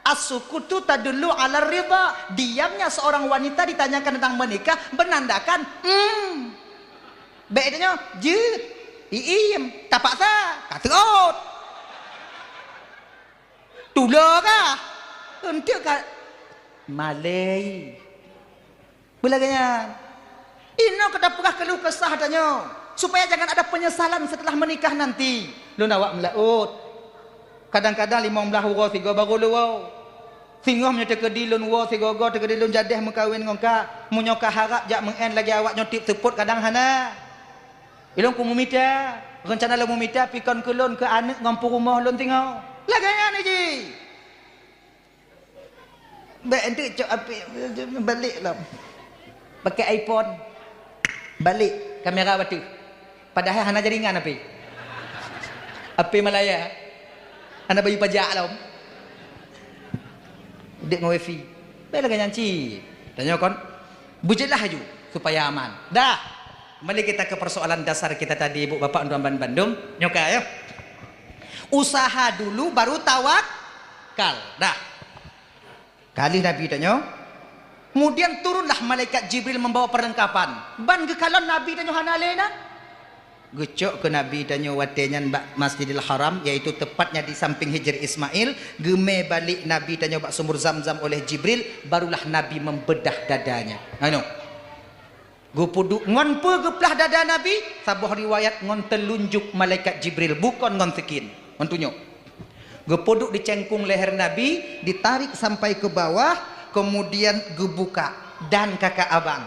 As-sukutu tadullu 'ala ridha. Diamnya seorang wanita ditanyakan tentang menikah menandakan, hmm. Bèk itanyoe jeuet. Iem, tapaksa, ka seuôt. Tulo kah? Enteuk ka malèe. Beulagèe nyan. Inoe keu tapeugah keuluh kesah tanyoe, supaya jangan ada penyesalan setelah menikah nanti. Lôn awak meulaôt. Kadang-kadang limong blaih uroe sigoe barô lôn woe. Singoh meunyoe teukeudi lôn woe sigoe-goe, teukeudi lôn jadeh meukawen ngon kah, meunyoe kah harab jak meu'en lagèe awak nyoe tiep seupôt kadang hana. Ilôn ku meumita, reuncana lôn meumita pikon keu lôn keu aneuk ngon peurumoh lôn singoh. Lagèe nyan jih. Bèk enteuk cok apik, balek lom. Pakai iPhone. Balek kamera bateue. Padahai hana jaringan apik. Apik Malaya. Hana bayeue pajak lom. Udép ngon wifi. Bèk lagèe nyan cit. Tanyoe kon. Beujeulaih aju supaya aman. Dah. Kembali kita ke persoalan dasar kita tadi, Ibu Bapak, untuk bandum. Nyoe ka, ya. Usaha dulu baru tawakal. Dah. Ka lheueh Nabi tanyoe, kemudian turunlah malaikat Jibril membawa perlengkapan. Ban geukalon Nabi tanyoe hana lé na. Geucok keu Nabi tanyoe watèe nyan bak Masjidil Haram, yaitu tepatnya di samping Hijr Ismail. Geumè balek Nabi tanyoe bak sumur Zamzam oleh Jibril, barulah Nabi membedah dadanya. Anu. Geupeuduek ngon peue geuplah dada Nabi? Saboh riwayat ngon teulunjuk malaikat Jibril, bukon ngon sikin, ngon tunyok. Geupeuduek di cengkung leher Nabi, ditarik sampai ke bawah, kemudian geubuka dan kakak abang.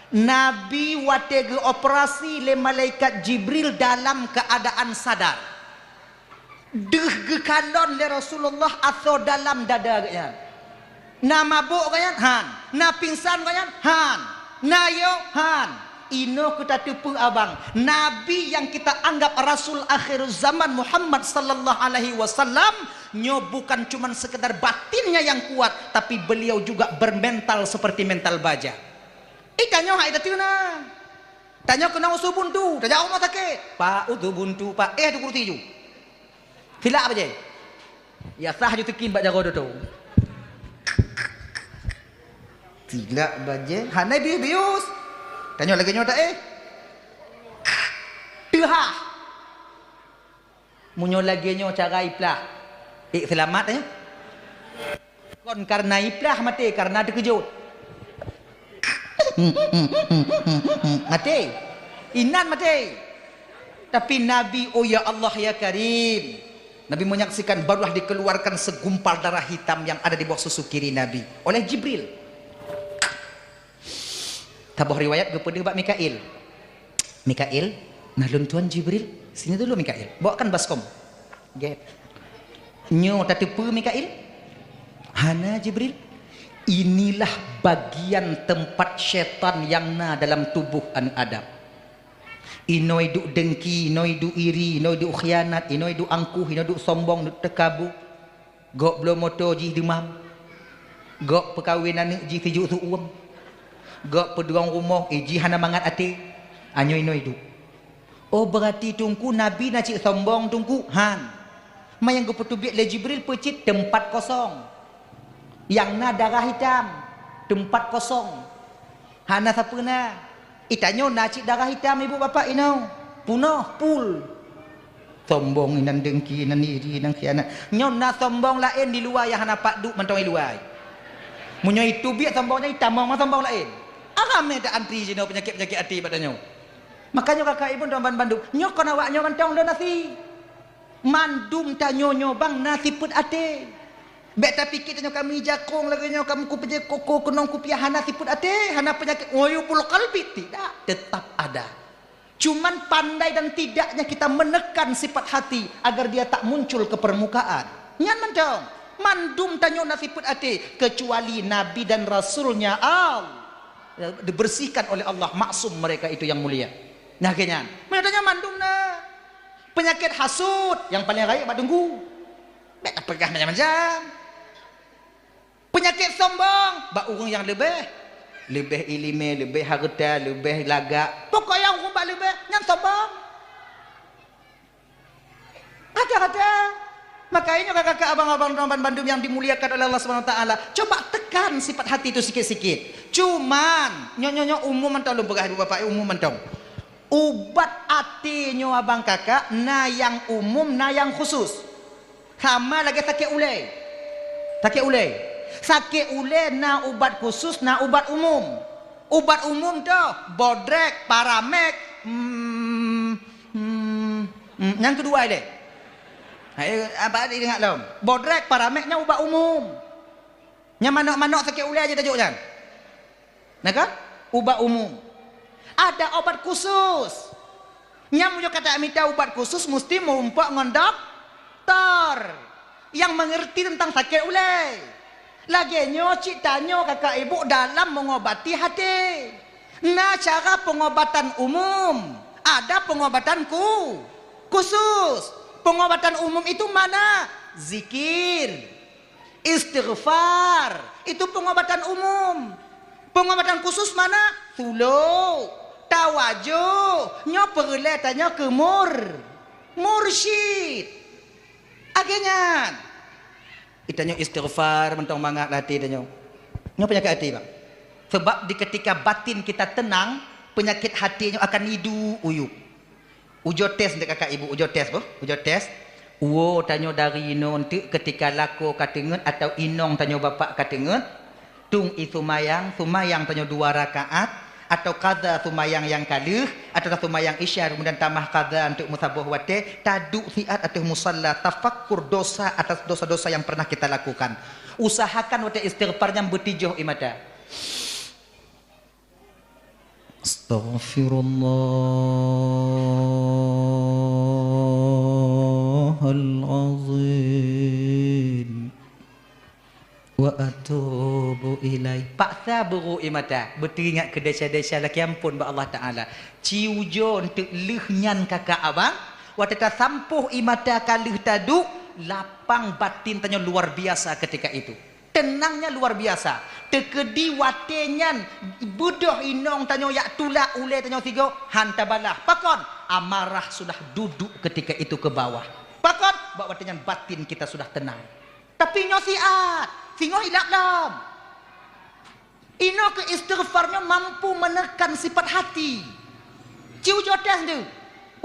Nabi watèe geuoperasi lé malaikat Jibril dalam keadaan sadar. Deuh geukalon lé Rasulullah asoe dalam dada geuhnyan. Na mabök geuhnyan? Han. Na pingsan geuhnyan? Han. Na yo? Han. Inoe keu tateupeue abang, Nabi nyang kita anggap rasul akhir zaman Muhammad sallallahu alaihi wasallam, nyoe bukan cuman sekedar batinnya yang kuat, tapi beliau juga bermental seperti mental baja. Eh, tanyoe hai tateuna. Tanyoe keunong usu buntu, tajak rumoh sakét. Pak, usu buntu, Pak. Eh, tu kursi ju. Silak bajèe. Ya sah ju sikin bak jaroe doto. Silak bajèe, hana bius-bius. Tanyoe lagèe nyoe tak eh? Teuhah. Meunyoe lagée nyoe cara iplah, ék seulamat, eh? Kon kareuna iplah maté, kareuna teukeujot. Maté. Inan maté. Tapi Nabi, oh ya Allah ya Karim, Nabi menyaksikan barulah dikeluarkan segumpal darah hitam yang ada di bawah susu kiri Nabi oleh Jibril. Saboh riwayat geupeudeuh bak Mikail. "Mikail, nah lôn tuan Jibril, sini dulu Mikail. Bawakan baskom." Gét. "Nyoe tateupeue Mikail?" "Hana Jibril. Inilah bagian tempat syaitan yang na dalam tubuh aneuk Adam. Inoe duek dengki, inoe duek iri, inoe duek khianat, inoe duek angkuh, inoe duek sombong, duek teukabu. Gok bloe moto jih deumam. Gok peukawen aneuk jih sijuek seuuem. Gok peudong rumoh, eh, jih hana mangat até. Anyoe inoe duek." "Oh, beurati Teungku, Nabi na cit sombong Teungku?" "Han. Ma nyang geupeuteubiet lé Jibril peucit teumpat kosong. Nyang na darah hitam, teumpat kosong. Hana sapeue na. Itanyoe na cit darah hitam ibu bapak inoe. Punoh, pul. Sombong inan, dengki inan, iri inan, khianat. Nyoe na sombong laén di luwa nyang hana pat duek mantong di luwa. Meunyoe iteubiet sombong nyan, itamong ma sombong laén. Aramé ta antri jinoe peunyakét-peunyakét até bak tanyoe." Makanya kakak ibu dan bandum, nyoe kon awak nyoe mantong lôn asi. Mandum tanyoe nyoe bang na sifeuet até. Bék tapiké tanyoe kami jakong lagée nyoe, kami kupeujeuet koko keunong kupiah hana sifeuet até, hana peunyakét uyubul qalbi, tidak, tetap ada. Cuman pandai dan tidaknya kita menekan sifat hati agar dia tak muncul ke permukaan. Nyan mantong, mandum tanyoe na sifeuet até, kecuali Nabi dan Rasulnya Allah dibersihkan oleh Allah, maksum mereka itu yang mulia. Nah, keu nyan. Meunyoe tanyoe mandum na. Peunyakét hasut nyang paleng rayeuk bak Teungku. Bék tapeugah macam-macam. Peunyakét sombong bak ureuëng nyang leubeh, leubeh iéleumé, leubeh hareuta, leubeh lagak. Pokok nyang ureuëng bak leubeh, nyan sombong. Rata-rata. Makanya kakak-kakak, abang-abang, teman bandum yang dimuliakan oleh Allah Subhanahu Wa Taala, coba tekan sifat hati itu sikit-sikit. Cuman, nyoe, nyoe, nyoe umum mantong lôn peugah ibu bapak, umum mantong. Ubat até nyoe abang kakak, na nyang umum, na nyang khusus. Sama lagée sakét ulée. Sakét ulée. Sakét ulée na ubat khusus, na ubat umum. Ubat umum toh, bodrek, paramek, hmm, hmm, hmm, nyang keudua ilée. Hai, apa ingat lom? Bodrek, paramek nyan ubat umum. Nyang manok-manok sakét ulée aja tajok nyan. Nah kan? Ubat umum. Ada obat khusus. Nyang meunyoe ka tamita ubat khusus, musti meurumpok ngon doktor nyang mengerti tentang sakét ulée. Lagée nyoe cit tanyoe kakak ibu dalam mengobati hati. Na cara pengobatan umum, ada pengobatan ku-, khusus. Pengobatan umum itu mana? Zikir. Istighfar, itu pengobatan umum. Pengobatan khusus mana? Tulok, tawajoh, nyoe peureulée tanyoe keu mur-, mursyid. Akhé nyan, itanyoe istighfar mantong mangat lam até tanyoe. Nyoe peunyakét até, bang. Sebab di ketika batin kita tenang, peunyakét até nyoe akan iduek uyub. Ujoe tes dek kakak ibu, ujoe tes boh, ujoe tes. Uwoe tanyoe dari inoe enteuk keutika lakoe ka teungeut atau inong tanyoe bapak ka teungeut, tueng ie seumayang, seumayang tanyoe dua rakaat, atau qadha seumayang nyang ka lheueh, atau seumayang isya kemudian tamah qadha enteuk meusaboh watée, taduek siat ateueh musalla, tafakkur dosa atas dosa-dosa yang pernah kita lakukan. Usahakan watée istighfar nyan beutijoh ie mata. Astaghfirullahalazim. Wa atubu ilaih. Paksa beurôk ie mata, beuteuingat keu desya-desya lakée amphon bak Allah Taala. Ci ujoe enteuk lheueh nyan kakak abang, watée tasampôh ie mata ka lheueh taduek, lapang batin tanyoe luar biasa ketika itu. Tenangnya luar biasa. Teukeudi watée nyan beudôh inong tanyoe jak tulak ulée tanyoe sigoe, han tabalah. Pakon? Amarah sudah duduk ketika itu ke bawah. Pakon? Bak watée nyan batin kita sudah tenang. Tapi nyoe siat, singoh ilap lom. Inoe keu istighfar nyoe mampu menekan sifat hati. Ci ujoe tes tu.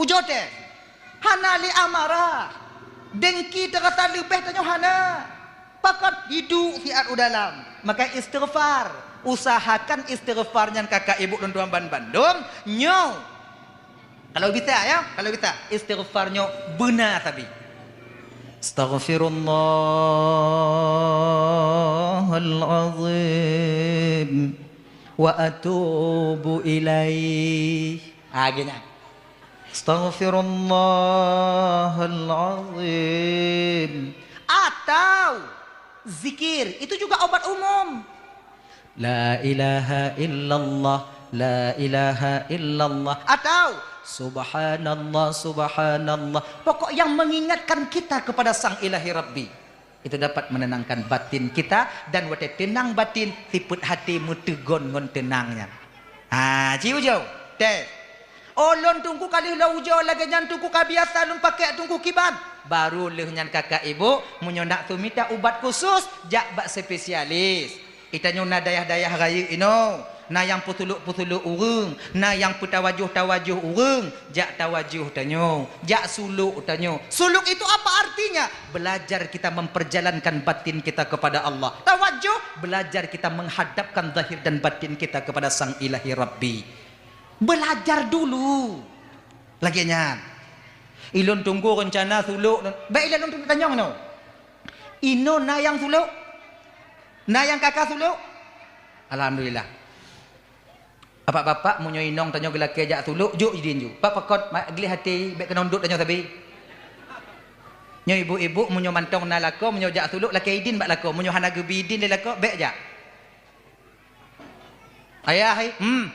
Ujoe tes. Hana lé amarah. Dengki teurasa leubeh tanyoe hana. Pakon hidup siat u dalam. Maka istighfar. Usahakan istighfar nyan kakak ibu lôn tuan ban bandum nyoe. Kalau bisa ya, kalau bisa istighfar nyoe beuna sabe. Astaghfirullahal azim wa atubu ilaih. Ha, geuh nyan. Astaghfirullahal azim. Atau zikir, itu juga obat umum. La ilaha illallah, la ilaha illallah. Atau subhanallah, subhanallah. Pokok yang mengingatkan kita kepada Sang Ilahi Rabbi. Itu dapat menenangkan batin kita, dan watée teunang batin, sifeuet até meuteugon ngon teunang nyan. Ha, ci ujoe. Teh. Oh, lôn Teungku ka lheueh lôn ujoe lagée nyan, Teungku, ka biasa lôn pakai, Teungku, kiban. Baru lheueh nyan kakak ibu, meunyoe nak sumita ubat khusus, jak bak spesialis. Di tanyoe na dayah-dayah rayeuk inoe, na nyang peusulok-peusulok ureuëng, na nyang peutawajoh-tawajoh ureuëng, jak tawajoh tanyoe, jak sulok tanyoe. Sulok itu apa artinya? Belajar kita memperjalankan batin kita kepada Allah. Tawajoh, belajar kita menghadapkan zahir dan batin kita kepada Sang Ilahi Rabbi. Belajar dulu. Lagée nyan. Ilôn Teungku rencana sulok, bék ilôn Teungku tanyong nyoe. Inoe na nyang sulok? Na nyang ka ka sulok? Alhamdulillah. Bapak-bapak, meunyoe inong tanyoe geulakée jak sulok, jok idin ju. Bak pakon, ma-, gleh até, bék keunong dot tanyoe sabe. Nyoe ibu-ibu, meunyoe mantong na lakoe, meunyoe jak sulok, lakée idin bak lakoe. Meunyoe hana geubi idin lé lakoe, bék jak. Ayah, hai, hmm.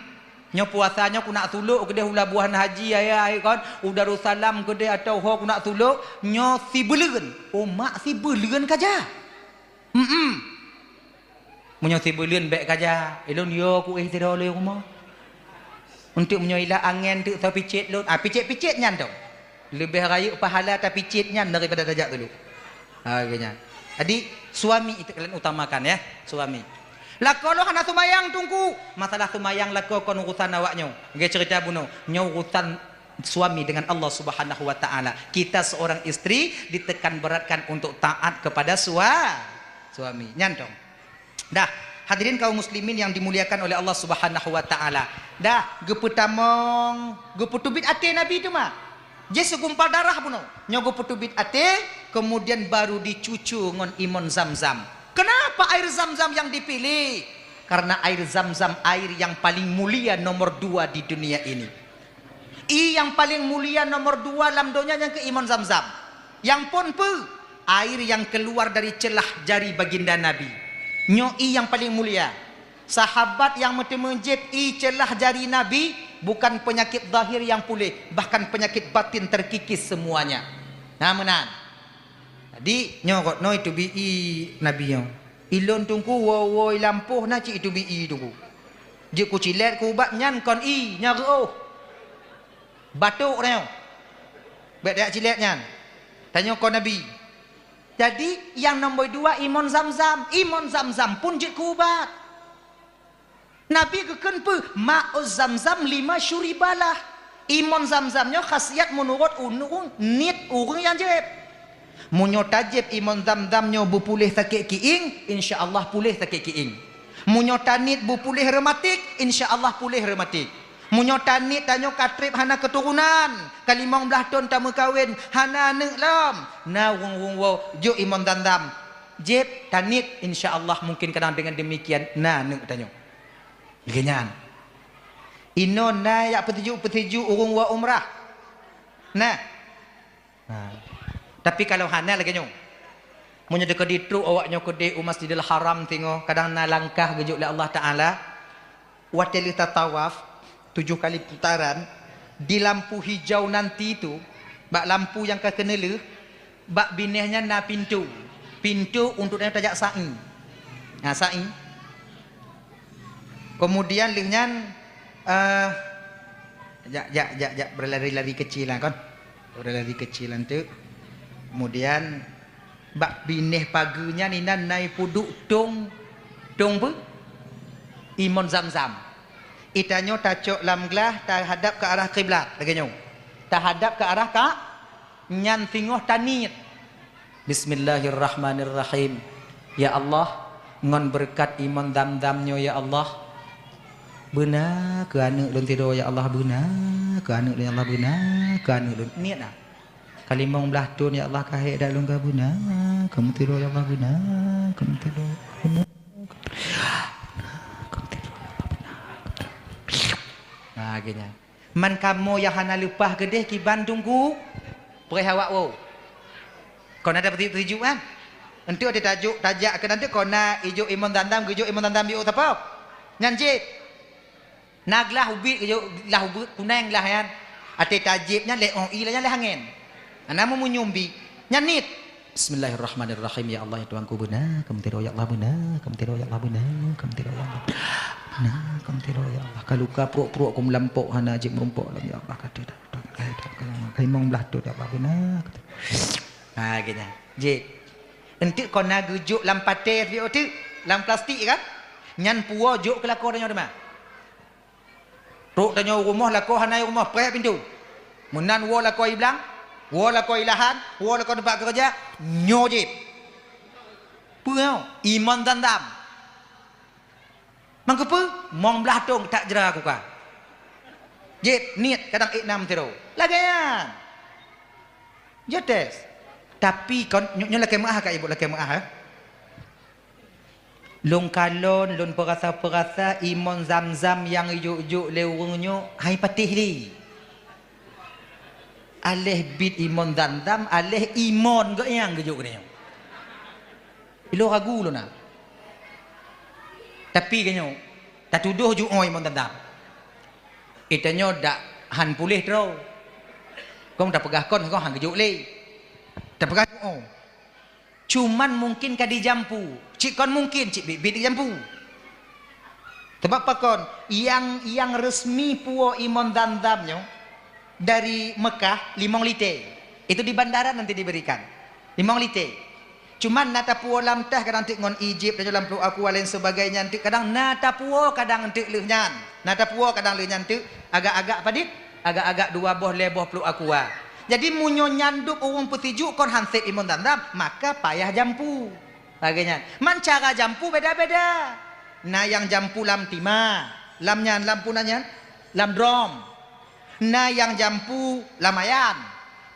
Nyoe puasa nyoe ku nak sulok keudeh u Labuhan Haji, ayah, hai, kon. U Darussalam keudeh atau ho ku nak sulok, nyoe sibuleuen. Oh, mak, sibuleuen ka jak? Hmm. Meunyoe sibuleuen bék ka jak, ilôn yo ku éh sidroe lé rumoh. Untuk meunyoe ilah angén teuk tapicet lôn, ah, picet-picet nyan dong. Leubeh rayeuk pahala tapicet nyan daripada tajak sulok. Ha, geuh nyan. Jadi, suami itu kalian utamakan ya, suami. Lakoe lôn hana seumayang, Teungku. Masalah seumayang lakoe kon urusan awak nyoe. Geuh cerita bunoe. Nyoe urusan suami dengan Allah Subhanahu wa Taala. Kita seorang istri ditekan beratkan untuk taat kepada sua-, suami. Nyan dong. Dah, hadirin kaum muslimin yang dimuliakan oleh Allah Subhanahu wa Taala. Dah, geupeutamong, geupeuteubiet até Nabi teuma. Jih segumpal darah bunoe. Nyoe geupeuteubiet até, kemudian baru dicucu ngon imon Zam-Zam. Kenapa air Zam-Zam yang dipilih? Karena air Zam-Zam air yang paling mulia nomor dua di dunia ini. Ie nyang paleng mulia nomor dua lam donya nyang keu imon Zam-Zam. Nyang phon peue? Air nyang keuluar dari ceulah jari baginda Nabi. Nyoe ie nyang paleng mulia. Sahabat nyang meuteumé jieb ie ceulah jari Nabi, bukan peunyakét zahir nyang puléh, bahkan peunyakét batin terkikis semuanya. Na meunan. Jadi, nyoe gobnyoe teubiet ie Nabi nyoe. Ilôn teungku woe-woe i lampôh na cit iteubiet ie teungku. Jeuet kucilét keu ubat nyan kon ie, nyan reuôh. Batuk tanyoe. Bék tajak cilét nyan. Tanyoe kon Nabi. Jadi, nyang nomor dua imon Zam-Zam. Imon Zam-Zam pun jeuet keu ubat. Nabi geukheun peue? Ma'u Zam-Zam lima syuribalah. Imon Zam-Zam nyoe khasiat meunurot ureuëng niet ureuëng nyang jieb. Meunyoe tajieb imon Zam-Zam nyoe beupuléh sakét kiéng, insya Allah puléh sakét kiéng. Meunyoe taniet beupuléh reumatik, insya Allah puléh reumatik. Meunyoe taniet tanyoe ka treb hana keuturonan, ka limong blaih thon tameukawen, hana aneuëk lom, na ureuëng-ureuëng woe jok imon Zam-Zam. Jieb, taniet, insya Allah mungkin kadang dengan demikian na aneuëk tanyoe. Lagée nyan. Inoe na jak peusijuek-peusijuek ureuëng woe umrah. Nah. Nah. Tapi kalau hana lagée nyoe. Meunyoe teuka ditrok awak nyoe keudeh u Masjidil Haram singoh, kadang na langkah geujok lé Allah Taala. Watée lheueh tatawaf tujoh kali putaran, di lampu hijau nanti tu, bak lampu nyang ka keuneulheueh, bak binéh nyan na pintoe. Pintoe untuk tanyoe tajak sa'i. Na sa'i. Kemudian lheueh nyan, eh, jak, jak, jak, jak, berlari-lari kecil lah kon. Berlari kecil lah tu. Kemudian, bak binéh pageue nyan inan na ipeuduek tong, tong peue? Imon Zam-Zam. Itanyoe tacok lam glah tahadap ke arah kiblat, lagée nyoe. Tahadap ke arah ka-, Nyan singoh taniet. Bismillahirrahmanirrahim. Ya Allah, ngon beureukat imon Zamzam nyoe ya Allah, beuna keu aneuk lôn tidoe ya Allah, beuna keu aneuk lôn ya Allah, beuna keu aneuk lôn. Niet na. Ka limong blaih thon ya Allah, ka hék dak lôn ka beuna, keu meusidroe ya Allah beuna, keu meusidroe beuna, keu meusidroe ya Allah beuna. Nah, geuhnyan. Man kamoe nyang hana leupah keudeh kiban teungku, preh awak woe. Kon ada peusijuek-sijuek kan? Enteuk teutajok tajak keu nanteuk kona ijok imon Zamzam, geujok imon Zamzam jok sapo? Nyan cit. Na glah ubit geujok, glah ubit kuneng glah nyan. Até tajép nyan lé oh i nyan lé angén. Ana meumunyum bi. Nyan niet. Bismillahirrahmanirrahim. Ya Allah, ya Tuhanku, beuna keu meusidroe ya Allah, beuna keu meusidroe ya Allah, beuna keu meusidroe ya Allah. Beuna keu meusidroe ya Allah. Ka luka pruek-pruek ku meulampok hana jeuet meurumpok lom ya Allah, ka teuh dah. Ka limong blaih thon ya Allah, beuna keu meusidroe. Ha, geuhnyan. Jih. Enteuk kona geujok lam paté, teuk, lam plastik kan? Nyan puwoe jok keu lakoe tanyoe teuma. Trok tanyoe u rumoh, lakoe hana i rumoh, preh pintoe. Meunan woe lakoe i blang, woe lakoe i lahan, woe lakoe teumpat keureuja, nyoe jih. Peue nyoe? Imon Zamzam. Mangkeupeu? Mong blaih thon that jra kuka. Jih, niet kadang ék nam tiro. Lagée nyan. Jih tes. Tapi kon nyoe, nyoe lakée meuáh ka ibu, lakée meuáh, eh. Lôn kalon, lôn peurasa-peurasa imon Zamzam nyang jok-jok lé ureuëng nyoe hai patéh lé. Aléh bit imon Zamzam, aléh imon geuh nyang geujok nyoe. Ilôn ragu lôn na. Tapi geuh nyoe, tatudoh jok imon Zamzam. Itanyoe dak han puléh droe. Kong tapeugah kon, kong han geujok lé. Tapeugah jok. Cuman mungkin ka dijampu. Cit kon mungkin, cit biet-biet dijampu. Sabab pakon? Nyang, nyang resmi puwoe imon Zamzam nyoe dari Mekah limong lité. Itu di bandara nanti diberikan. Limong lité. Cuman na tapuwoe lam teh kadang teuk ngon ijib, dan lam pluek aqua lain sebagainya teuk kadang na tapuwoe kadang teuk lheueh nyan. Na tapuwoe kadang lheueh nyan teuk agak-agak padit, agak-agak dua boh lhée boh pluek aqua. Jadi meunyoe nyan dub ureuëng peusijuek kon han sép imon Zamzam, maka payah jampu. Lagée nyan. Man cara jampu beda-beda. Na nyang jampu lam timah, lam nyan, lam puna nyan, lam drom. Na nyang jampu lam ayan.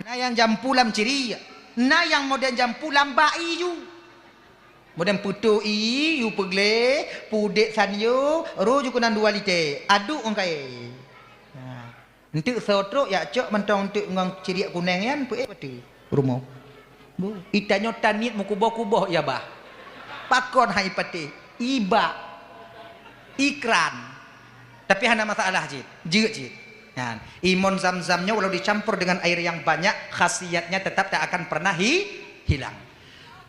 Na nyang jampu lam ciri. Na nyang modern jampu lam bak ié ju. Modern peutoh ié ju peugleh, pudek sanyo, roh ju keunan dua lité. Aduk ngon kaé. Nah. Enteuk soe trok yak cok mantong enteuk ngon ciriek kuneng nyan peuék bateue rumoh. Bu, itanyoe taniet meukuboh-kuboh ya bah. Pakon hai patéh? Ibak. Ikran. Tapi hana masalah cit. Jeuet cit. Nyan. Imon Zamzam nyoe walau dicampur dengan air yang banyak, khasiatnya tetap tak akan pernah hi-, hilang.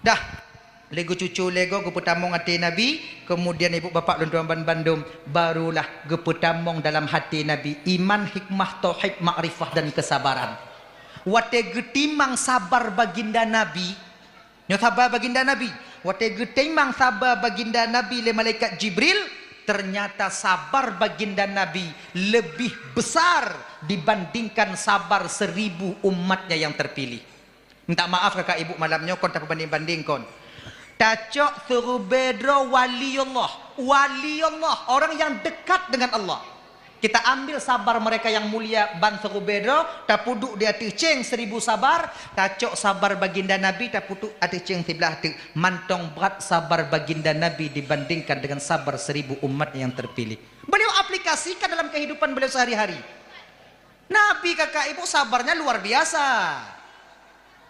Dah. Lé geucucu lé goe geupeutamong até Nabi, keumudian ibu bapak lôn tuan ban bandum, barulah geupeutamong dalam até Nabi iman, hikmah, tauhid, makrifah dan kesabaran. Watée geutimang sabar baginda Nabi, nyoe sabar baginda Nabi, watée geutimang sabar baginda Nabi lé malaikat Jibril, ternyata sabar baginda Nabi lebih besar dibandingkan sabar seribu umatnya yang terpilih. Minta maaf kakak ibu malam nyoe kon tapeubanding-banding kon. Tacok siribée droe wali Allah. Wali Allah, orang yang dekat dengan Allah. Kita ambil sabar mereka yang mulia ban siribée droe, tapeuduek di ateueh céng seribu sabar, tacok sabar baginda Nabi, tapeuduek ateueh céng siblah teuk. Mantong brat sabar baginda Nabi dibandingkan dengan sabar seribu umat yang terpilih. Beliau aplikasikan dalam kehidupan beliau sehari-hari. Nabi kakak ibu sabarnya luar biasa.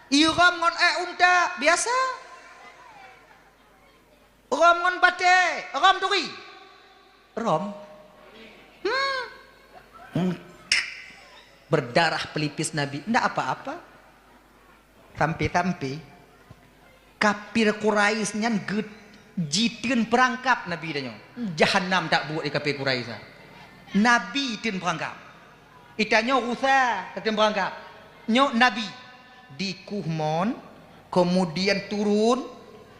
Irhom ngon ék unta biasa. Rom ngon paté, rom turi. Rom. Hmm. Hmm. Berdarah pelipis Nabi. Ndak apa-apa. Sampai-sampai kafir Quraisy nyan geu-, jiteun peurangkap Nabi tanyoe. Jahanam tabuet di kafir Quraisy nyan. Nabi teun peurangkap. Itanyoe rusa tateun peurangkap. Nyoe Nabi dikuh mon, keumudian turun,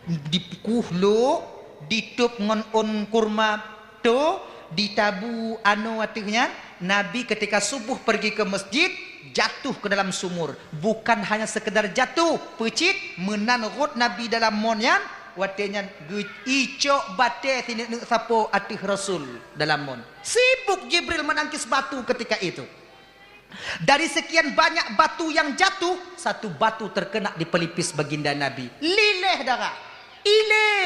dikuh lok, ditôb ngon ôn kurma to, ditabu anoe ateueh nyan, Nabi ketika subuh pergi ke masjid, jatuh ke dalam sumur. Bukan hanya sekedar jatuh, peucit, meunan rhot Nabi dalam mon nyan, watée nyan geu-, icok batée sineuk-neuk sapoe ateueh Rasul dalam mon. Sibuk Jibril menangkis batu ketika itu. Dari sekian banyak batu yang jatuh, satu batu terkena di pelipis baginda Nabi. Lileh darah. Ilé.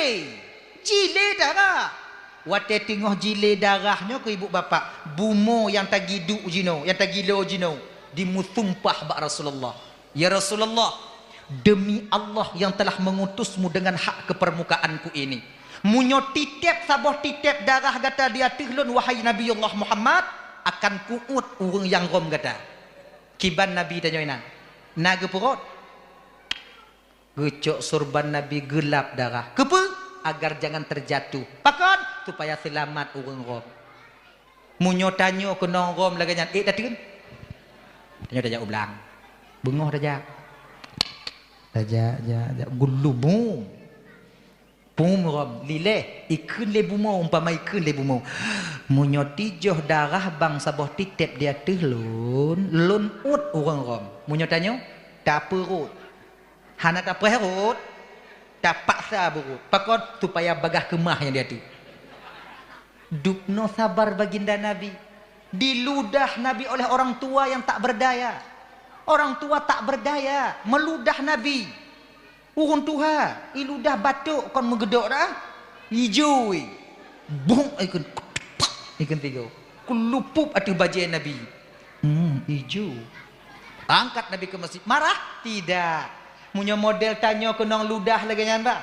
Jilé darah. Watée teungoh jilé darah nyoe keu ibu bapak, bumoe nyang tagiduk jinoe, nyang tagilo jinoe, dimusumpah bak Rasulullah. "Ya Rasulullah, demi Allah yang telah mengutusmu dengan hak ke permukaanku ini, meunyoe titeb saboh titeb darah gata di ateueh lôn, wahai Nabiullah Muhammad, akan kuuet ureuëng nyang rhom gata." Kiban Nabi tanyoe inan, na geupeuruet? Geucok surban Nabi geulap darah. Keupeue? Agar jangan terjatuh. Pakon? Supaya seulamat ureuëng rhom. Meunyoe tanyoe keunong rhom lagée nyan, ék tateun? Tanyoe tajak u blang. Beungoh tajak. Tajak, jak, jak. Geulubu. Pum rhom, lileh, ikheun lé bumoe, umpama ikheun lé bumoe. Meunyoe tijoh darah bang saboh titeb di ateueh lôn, lôn uet ureuëng rhom. Meunyoe tanyoe, tapeuruet. Hana tapreh rot, tapaksa beurot. Pakon? Supaya bagaih keumah nyang di ateueh. Dubnoe sabar baginda Nabi. Diludah Nabi oleh orang tua yang tak berdaya. Orang tua tak berdaya, meuludah Nabi. Ureuëng tuha, iludah batuk kon meugeudok dah. Ijui. Bung ikun. Ikun tiga. Kulupuk ateueh bajée Nabi. Hmm, iju. Angkat Nabi ke masjid. Marah? Tidak. Meunyoe model tanyoe keunong ludah lagée nyan, bah.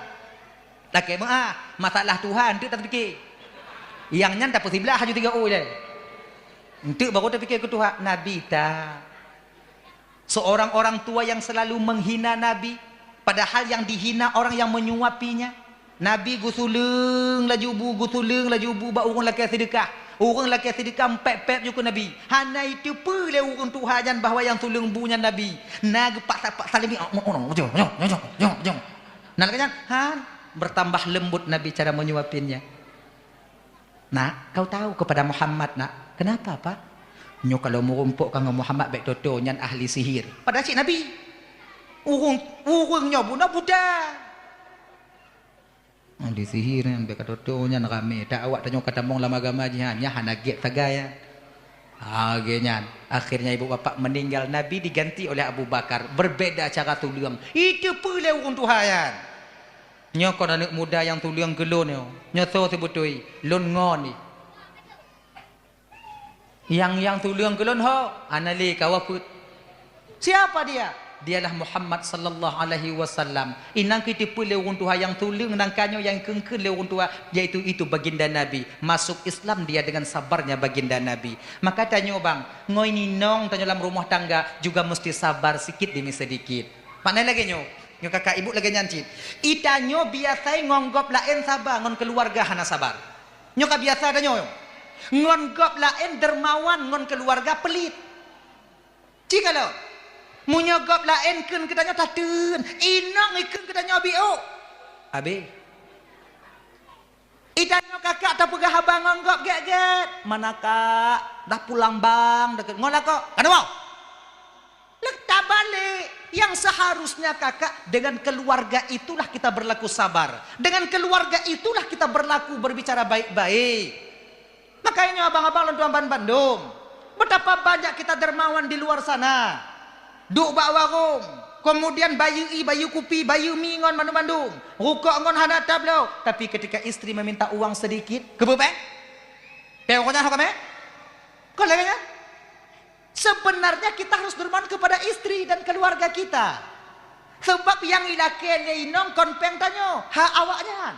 Lakée meuah, masalah Tuhan tu tak terpikir. Yang nyan tak siblah haju tiga oi deh. Entuk baru terpikir ke Tuhan. Nabi tak. Seorang orang tua yang selalu menghina Nabi, padahal yang dihina orang yang menyuapinya. Nabi geusuleueng laju bu, geusuleueng laju bu bak ureuëng lakée seudeukah. Ureuëng lakée seudeukah mpép-pép ju keu Nabi. Hana iteupeue lé ureuëng tuha nyan bahwa nyang suleueng bu nyan Nabi. Na geupaksa-paksa lé mi. Na lagée nyan, han, bertambah lembut Nabi cara menyuapinnya. "Nak, kau tahu kepada Muhammad, nak, kenapa, Pak? Nyoe kalau meurumpok ka ngon Muhammad bék toto nyan ahli sihir." Padahal cit Nabi. Ureuëng, ureuëng nyoe bunoe buta. Ahli sihir nyan bék ka toto nyan ramé. Tak awak tanyoe ka tamong lam agama jihan, nyan hana gét sagai nyan. Lagée nyan, akhirnya ibu bapak meninggal, Nabi diganti oleh Abu Bakar. Berbeda cara tuleueng. Iteupeue lé ureuëng tuha nyan. Nyoe kon aneuëk muda nyang tuleueng keu lôn nyoe. Nyoe soe seubeutôi? Lôn ngon jih. Nyang, nyang tuleueng keu lôn ho? Hana lé, ka wafeuet. Siapa dia? Dialah Muhammad sallallahu alaihi wasallam. Inan keuh iteupeue lé ureuëng tuha nyang tuleueng nangka nyoe nyang kheun-kheun lé ureuëng tuha, yaitu itu baginda Nabi. Masuk Islam dia dengan sabarnya baginda Nabi. Maka tanyoe bang, ngon inong tanyoe lam rumoh tangga juga mesti sabar sikit demi sedikit. Makna lagée nyoe, nyoe kakak ibu lagée nyan cit. Itanyoe biasa ngon gob laén saba, ngon keuluwarga hana sabar. Nyoe ka biasa tanyoe. Ngon gob laén dermawan, ngon keuluwarga pelit. Ci kalon, meunyoe gob laén kheun keu tanyoe tateun, inong ikheun keu tanyoe biôk. Abéh. Itanyoe kakak tapeugah haba ngon gob gét-gét. Mana kak? Dah pulang bang, dah ngon lakoe. Keunoe. Leuh tabalek, yang seharusnya kakak dengan keluarga itulah kita berlaku sabar. Dengan keluarga itulah kita berlaku berbicara baik-baik. Makanya abang-abang lôn tuan ban bandum, betapa banyak kita dermawan di luar sana. Duek bak warong, kemudian bayeue ie, bayeue kupi, bayeue mi ngon mandum-mandum. Rukok ngon hana tabloe, tapi ketika istri meminta uang sedikit, keubeubeh? Teuh nyan ho kamé? Kon lagée nyan? Sebenarnya kita harus dermawan kepada istri dan keluarga kita. Sebab nyang ilakée lé inong kon péng tanyoe, hak awaknyan.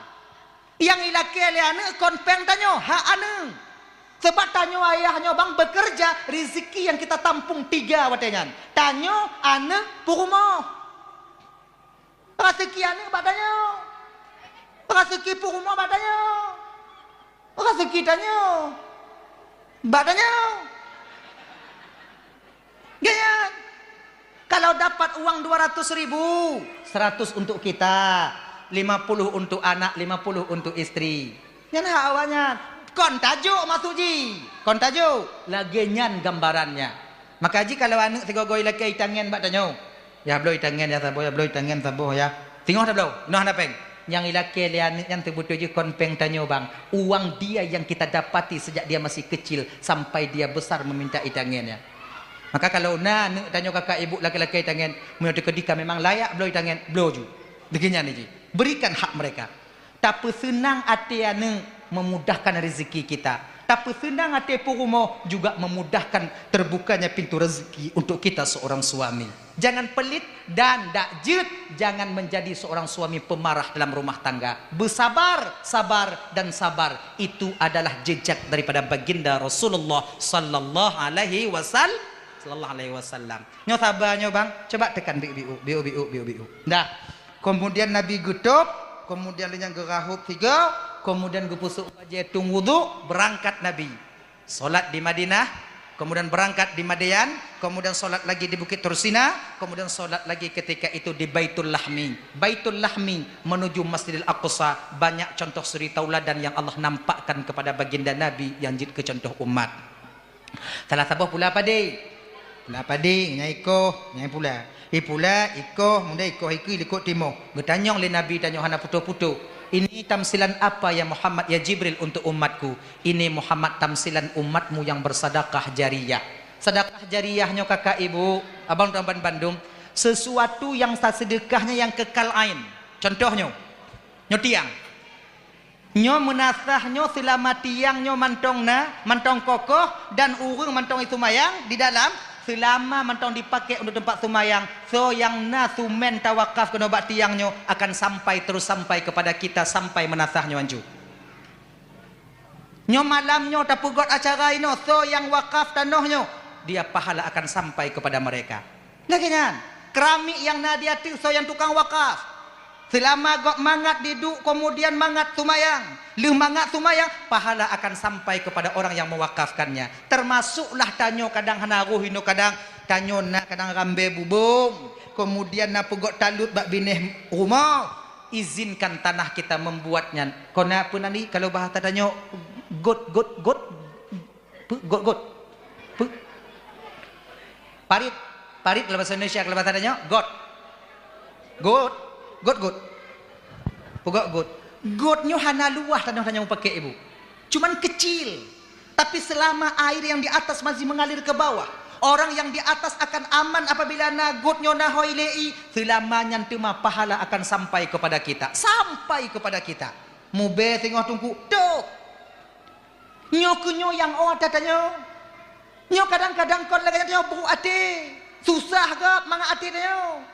Nyang ilakée lé aneuëk kon péng tanyoe, hak aneuëk. Sebab tanyoe ayah nyoe bang bekerja, rezeki yang kita tampung tiga watée nyan. Tanyoe, aneuëk, peurumoh. Raseuki aneuëk bak tanyoe. Raseuki peurumoh bak tanyoe. Raseuki tanyoe bak tanyoe. Gét nyan. Kalau dapat uang dua ratus ribu, seratus untuk kita, lima puluh untuk anak, lima puluh untuk istri. Nyan hak awaknyan. Kon tajok maksud jih. Kon tajok. Lagèe nyan gambarannya. Maka jih kalau aneuk sigoe-goe lakèe itangen bak tanyoe, "Ya, bloe itangen ya saboh, ya, bloe itangen saboh ya." Singoh tabloe, inoe hana péng. Nyang ilakèe lé aneuk nyan seubeutôi jih kon péng tanyoe, Bang. Uang dia yang kita dapati sejak dia masih kecil sampai dia besar meminta itangen, ya. Maka kalau na aneuk tanyoe kakak ibu lakèe-lakèe itangen, meunyoe teukeudi ka memang layak bloe itangen, bloe ju. Lagèe nyan jih. Berikan hak mereka. Tapeuseunang até aneuk memudahkan rezeki kita. Tapeuseunang até peurumoh juga memudahkan terbukanya pintu rezeki untuk kita seorang suami. Jangan pelit dan dak jeuet, jangan menjadi seorang suami pemarah dalam rumah tangga. Bersabar, sabar, dan sabar. Itu adalah jejak daripada baginda Rasulullah sallallahu alaihi wasal-, sallallahu alaihi wasallam. Nyoe saba nyoe, Bang. Coba tekan biuk-biuk, biuk-biuk, biuk-biuk. Dah. Kemudian Nabi geutôb, kemudian lheueh nyan geurahôb sigoe, kemudian geupeusôk bajèe tueng wudhu, beurangkat Nabi. Salat di Madinah, kemudian beurangkat di Madian, kemudian salat lagi di Bukit Tursina, kemudian salat lagi ketika itu di Baitul Lahmi. Baitul Lahmi menuju Masjidil Aqsa, banyak contoh suri tauladan yang Allah nampakkan kepada baginda Nabi nyang jeuet keu contoh umat. Salah saboh pula padé. Pula padé, nyan ikoh, nyan pula. Ipula, ikoh, muda ikoh ikeue likot timoh. Geutanyong lé Nabi tanyoe hana putôh-putôh, "Ini tamsilan apa ya Muhammad, ya Jibril, untuk umatku?" "Ini Muhammad tamsilan umatmu yang bersadakah jariyah." Sadakah jariyah nyoe kakak ibu, abang dan bandum, sesuatu yang taseudekah nyan nyang kekal ain. Contoh nyoe, nyoe tiang. Nyoe meunasah nyoe seulama tiang nyoe mantong na, mantong kokoh, dan ureueng mantong jiseumayang di dalam, seulama mantong dipaké untuk teumpat seumayang, soe nyang na sumén tawakaf keunoe bak tiang nyoe akan sampai terus sampai kepada kita sampai meunasah nyoe ancu. Nyoe malam nyoe tapeugöt acara inoe, soe nyang wakaf tanoh nyoe, dia pahala akan sampai kepada mereka. Lagèe nyan, keramik nyang na di ateueh soe nyang tukang wakaf. Seulama gob mangat diduek, kemudian mangat seumayang. Lheueh mangat seumayang, pahala akan sampai kepada orang yang mewakafkannya. Termasuklah tanyoe kadang hana roh inoe kadang, tanyoe na kadang rambè bubông, kemudian na peugöt talot bak binéh rumoh. Izinkan tanah kita membuat nyan. Kon na peue nan di, kalau bahasa tanyoe, got, got, got. Peu-, got, got. Peu-, parit. Parit kalau bahasa Indonesia, kalau bahasa tanyoe, got. Got. Got, got. Peugöt got. Got nyoe hana luwah tanoh tanyoe meupaké, Ibu. Cuman kecil. Tapi selama air yang di atas masih mengalir ke bawah, orang yang di atas akan aman apabila na got nyoe na hôi lé ie, selama nyan teuma pahala akan sampai kepada kita. Sampai kepada kita. Mubèe singoh teungku, toh. Nyoe keuh nyoe nyang 'oh ata tanyoe. Nyoe kadang-kadang kon lagèe nyan tanyoe brôk até. Susah gob mangat até tanyoe.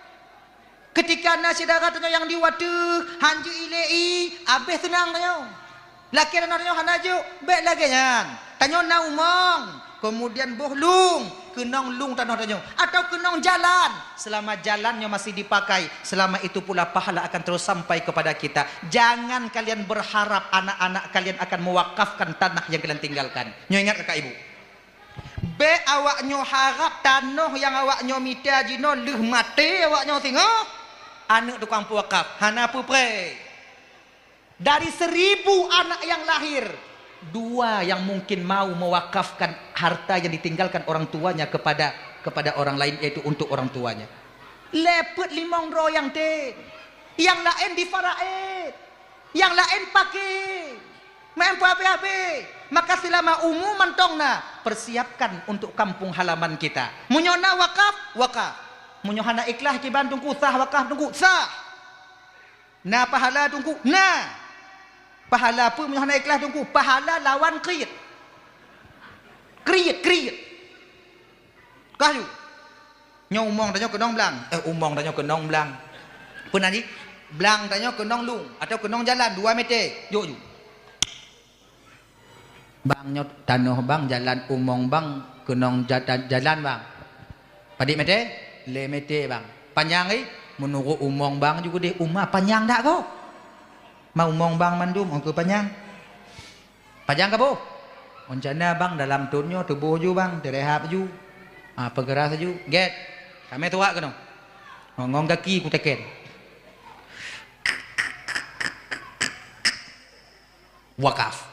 Keutika na syedara tanyoe nyang di ateueh, han jeuet ilèe ie, abéh seunang tanyoe. Lakèe tanoh tanyoe hana jok, bèk lagèe nyan. Tanyoe na umong, keumudian boh lueng, keunong lueng tanoh tanyoe, atau keunong jalan. Selama jalan nyoe masih dipakai, selama itu pula pahala akan terus sampai kepada kita. Jangan kalian berharap anak-anak kalian akan mewakafkan tanah yang kalian tinggalkan. Nyoe ingat kakak ibu. Bèk awak nyoe harap tanoh nyang awak nyoe mita jinoe lheueh maté awak nyoe singoh, aneuk tukang peuwakaf, hana peue-peue. Dari seribu anak yang lahir, dua yang mungkin mau mewakafkan harta yang ditinggalkan orang tuanya kepada, kepada orang lain, yaitu untuk orang tuanya. Lhèe peuet limong droe nyang tem, nyang laén difaraid, nyang laén paké. Meu'en peuhabéh-habéh. Maka selama umu mantong na, persiapkan untuk kampung halaman kita. Meunyoe na wakaf, wakaf. Meunyoe hana ikhlas kiban teungku, sah wakaf teungku, sah. Na pahala teungku, na. Pahala peue meunyoe hana ikhlas teungku? Pahala lawan kriet. Kriet, kriet. Kah ju. Nyoe umong tanyoe keunong blang. Eh, umong tanyoe keunong blang. Peue nan jih? Blang tanyoe keunong lueng atau keunong jalan dua meter. Jok ju. Bang, nyoe tanoh bang, jalan umong bang, keunong jata-, jalan bang. Padit meter? Lhèe meter bang. Panyang, eh? Meunurot umong bang ju geudeh, uma panyang dak gob? Ma umong bang mandum, ongkeu panyang. Panyang ka boh? Rencana bang dalam thôn nyoe tuboh ju bang, teurehab ju. Ah, peugeura ju. Gèt. Kamoe tuwak keunoe. Ngon, ngon gaki kuteken. Wakaf.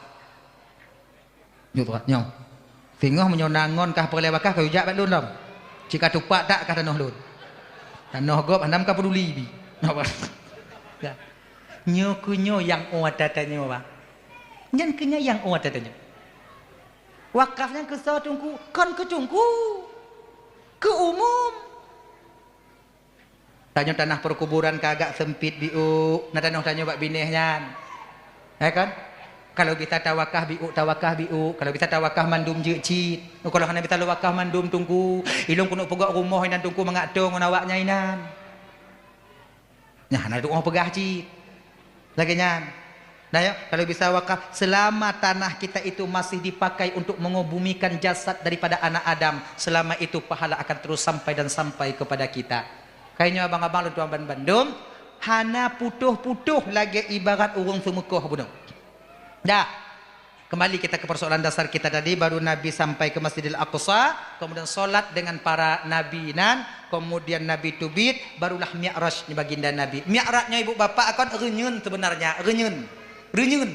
Nyoe, nyoe. Singoh meunyoe na ngon kah peureulée wakaf, kah jak bak lôn lom. Cit ka tupak tak kah tanoh lôn. Tanoh gob hana ka peuduli bi. Nyoe keuh nyoe nyang ôt ata tanyoe, bah. Nyan keuh nyan nyang ôt ata tanyoe. Wakaf nyan keu soe Teungku? Kon keu Teungku. Keu umum. Tanyoe tanah perkuburan ka agak sempit biôk, na tanoh tanyoe bak binéh nyan. Ya kan? Kalau bisa tawakah biôk, tawakah biôk. Kalau bisa tawakah mandum jeuet cit. Oh, kalau hana bisa lôn wakah mandum Teungku, ilôn keuneuk peugöt rumoh inan Teungku mangat toe ngon awaknyan inan. Nyan hana tuoh peugah cit. Lagée nyan. Nah, ya, kalau bisa wakaf, selama tanah kita itu masih dipakai untuk mengebumikan jasad daripada anak Adam, selama itu pahala akan terus sampai dan sampai kepada kita. Kainyoe abang-abang lôn tuan ban bandum, hana putôh-putôh lagée ibarat ureuëng seumeukoh bunoe. Dah. Kembali kita ke persoalan dasar kita tadi, baru Nabi sampai ke Masjidil Aqsa, kemudian solat dengan para nabi nan, kemudian Nabi teubiet, barulah Mi'raj ni baginda Nabi. Mi'raj nyoe ibu bapak kon reunyeun sebenarnya, reunyeun. Reunyeun.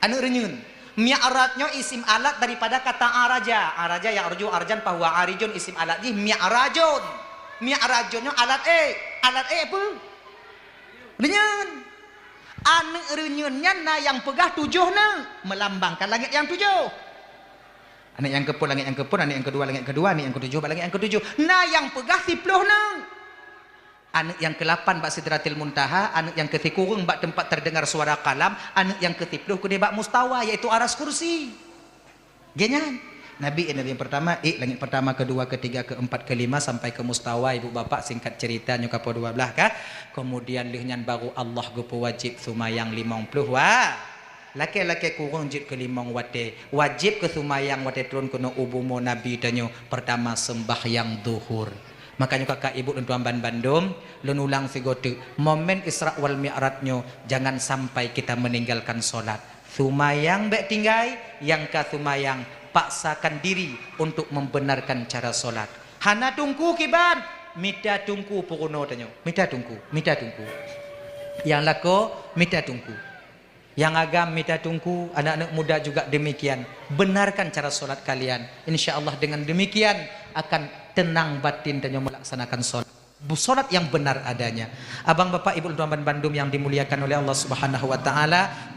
Aneuk reunyeun. Mi'raj nyoe isim alat daripada kata araja. Araja ya'ruju arjan fahuwa arijun, isim alat jih mi'rajun. Mi'rajun nyoe alat ék. Alat ék peue? Reunyeun. Aneuk reunyeun nyan na nyang peugah tujoh neuk, melambangkan langit nyang tujoh. Aneuk nyang keupeuet langit nyang keupeuet, aneuk nyang keudua langit keudua, aneuk nyang keutujoh bak langit nyang keutujoh. Na nyang peugah siploh neuk. Aneuk nyang keulapan bak Sidratil Muntaha, aneuk nyang keusikureueng bak teumpat terdengar suara kalam, aneuk nyang keusiploh keudeh bak mustawa, yaitu aras kursi. Geuhnyan, Nabi, Nabi nyang pertama, ék langit pertama, kedua, ketiga, keempat, kelima, sampai ke mustawa, ibu bapak, singkat cerita, nyoe ka poh dua belas kah? Kemudian lheueh nyan baru Allah geupeuwajib seumayang limong ploh wa-, lakée-lakée kureueng jeuet keu limong watée. Wajéb keu seumayang watée turun keunoe u bumoe Nabi tanyoe, pertama sembahyang zuhur. Maka nyoe kakak ibu lôn tuan ban bandum, lôn ulang sigoe teuk, momen Isra wal Mi'raj nyoe jangan sampai kita meninggalkan solat. Seumayang bék tinggai, nyang ka seumayang paksakan diri untuk membenarkan cara solat. Hana Teungku kiban, mita Teungku peurunoe tanyoe. Mita Teungku, mita Teungku. Nyang lakoe, mita Teungku. Nyang agam mita Teungku, aneuk-aneuk muda juga demikian. Benarkan cara solat kalian. Insya Allah dengan demikian akan tenang batin tanyoe melaksanakan solat. Solat yang benar adanya. Abang bapak ibu lôn tuan ban bandum yang dimuliakan oleh Allah Subhanahu wa taala,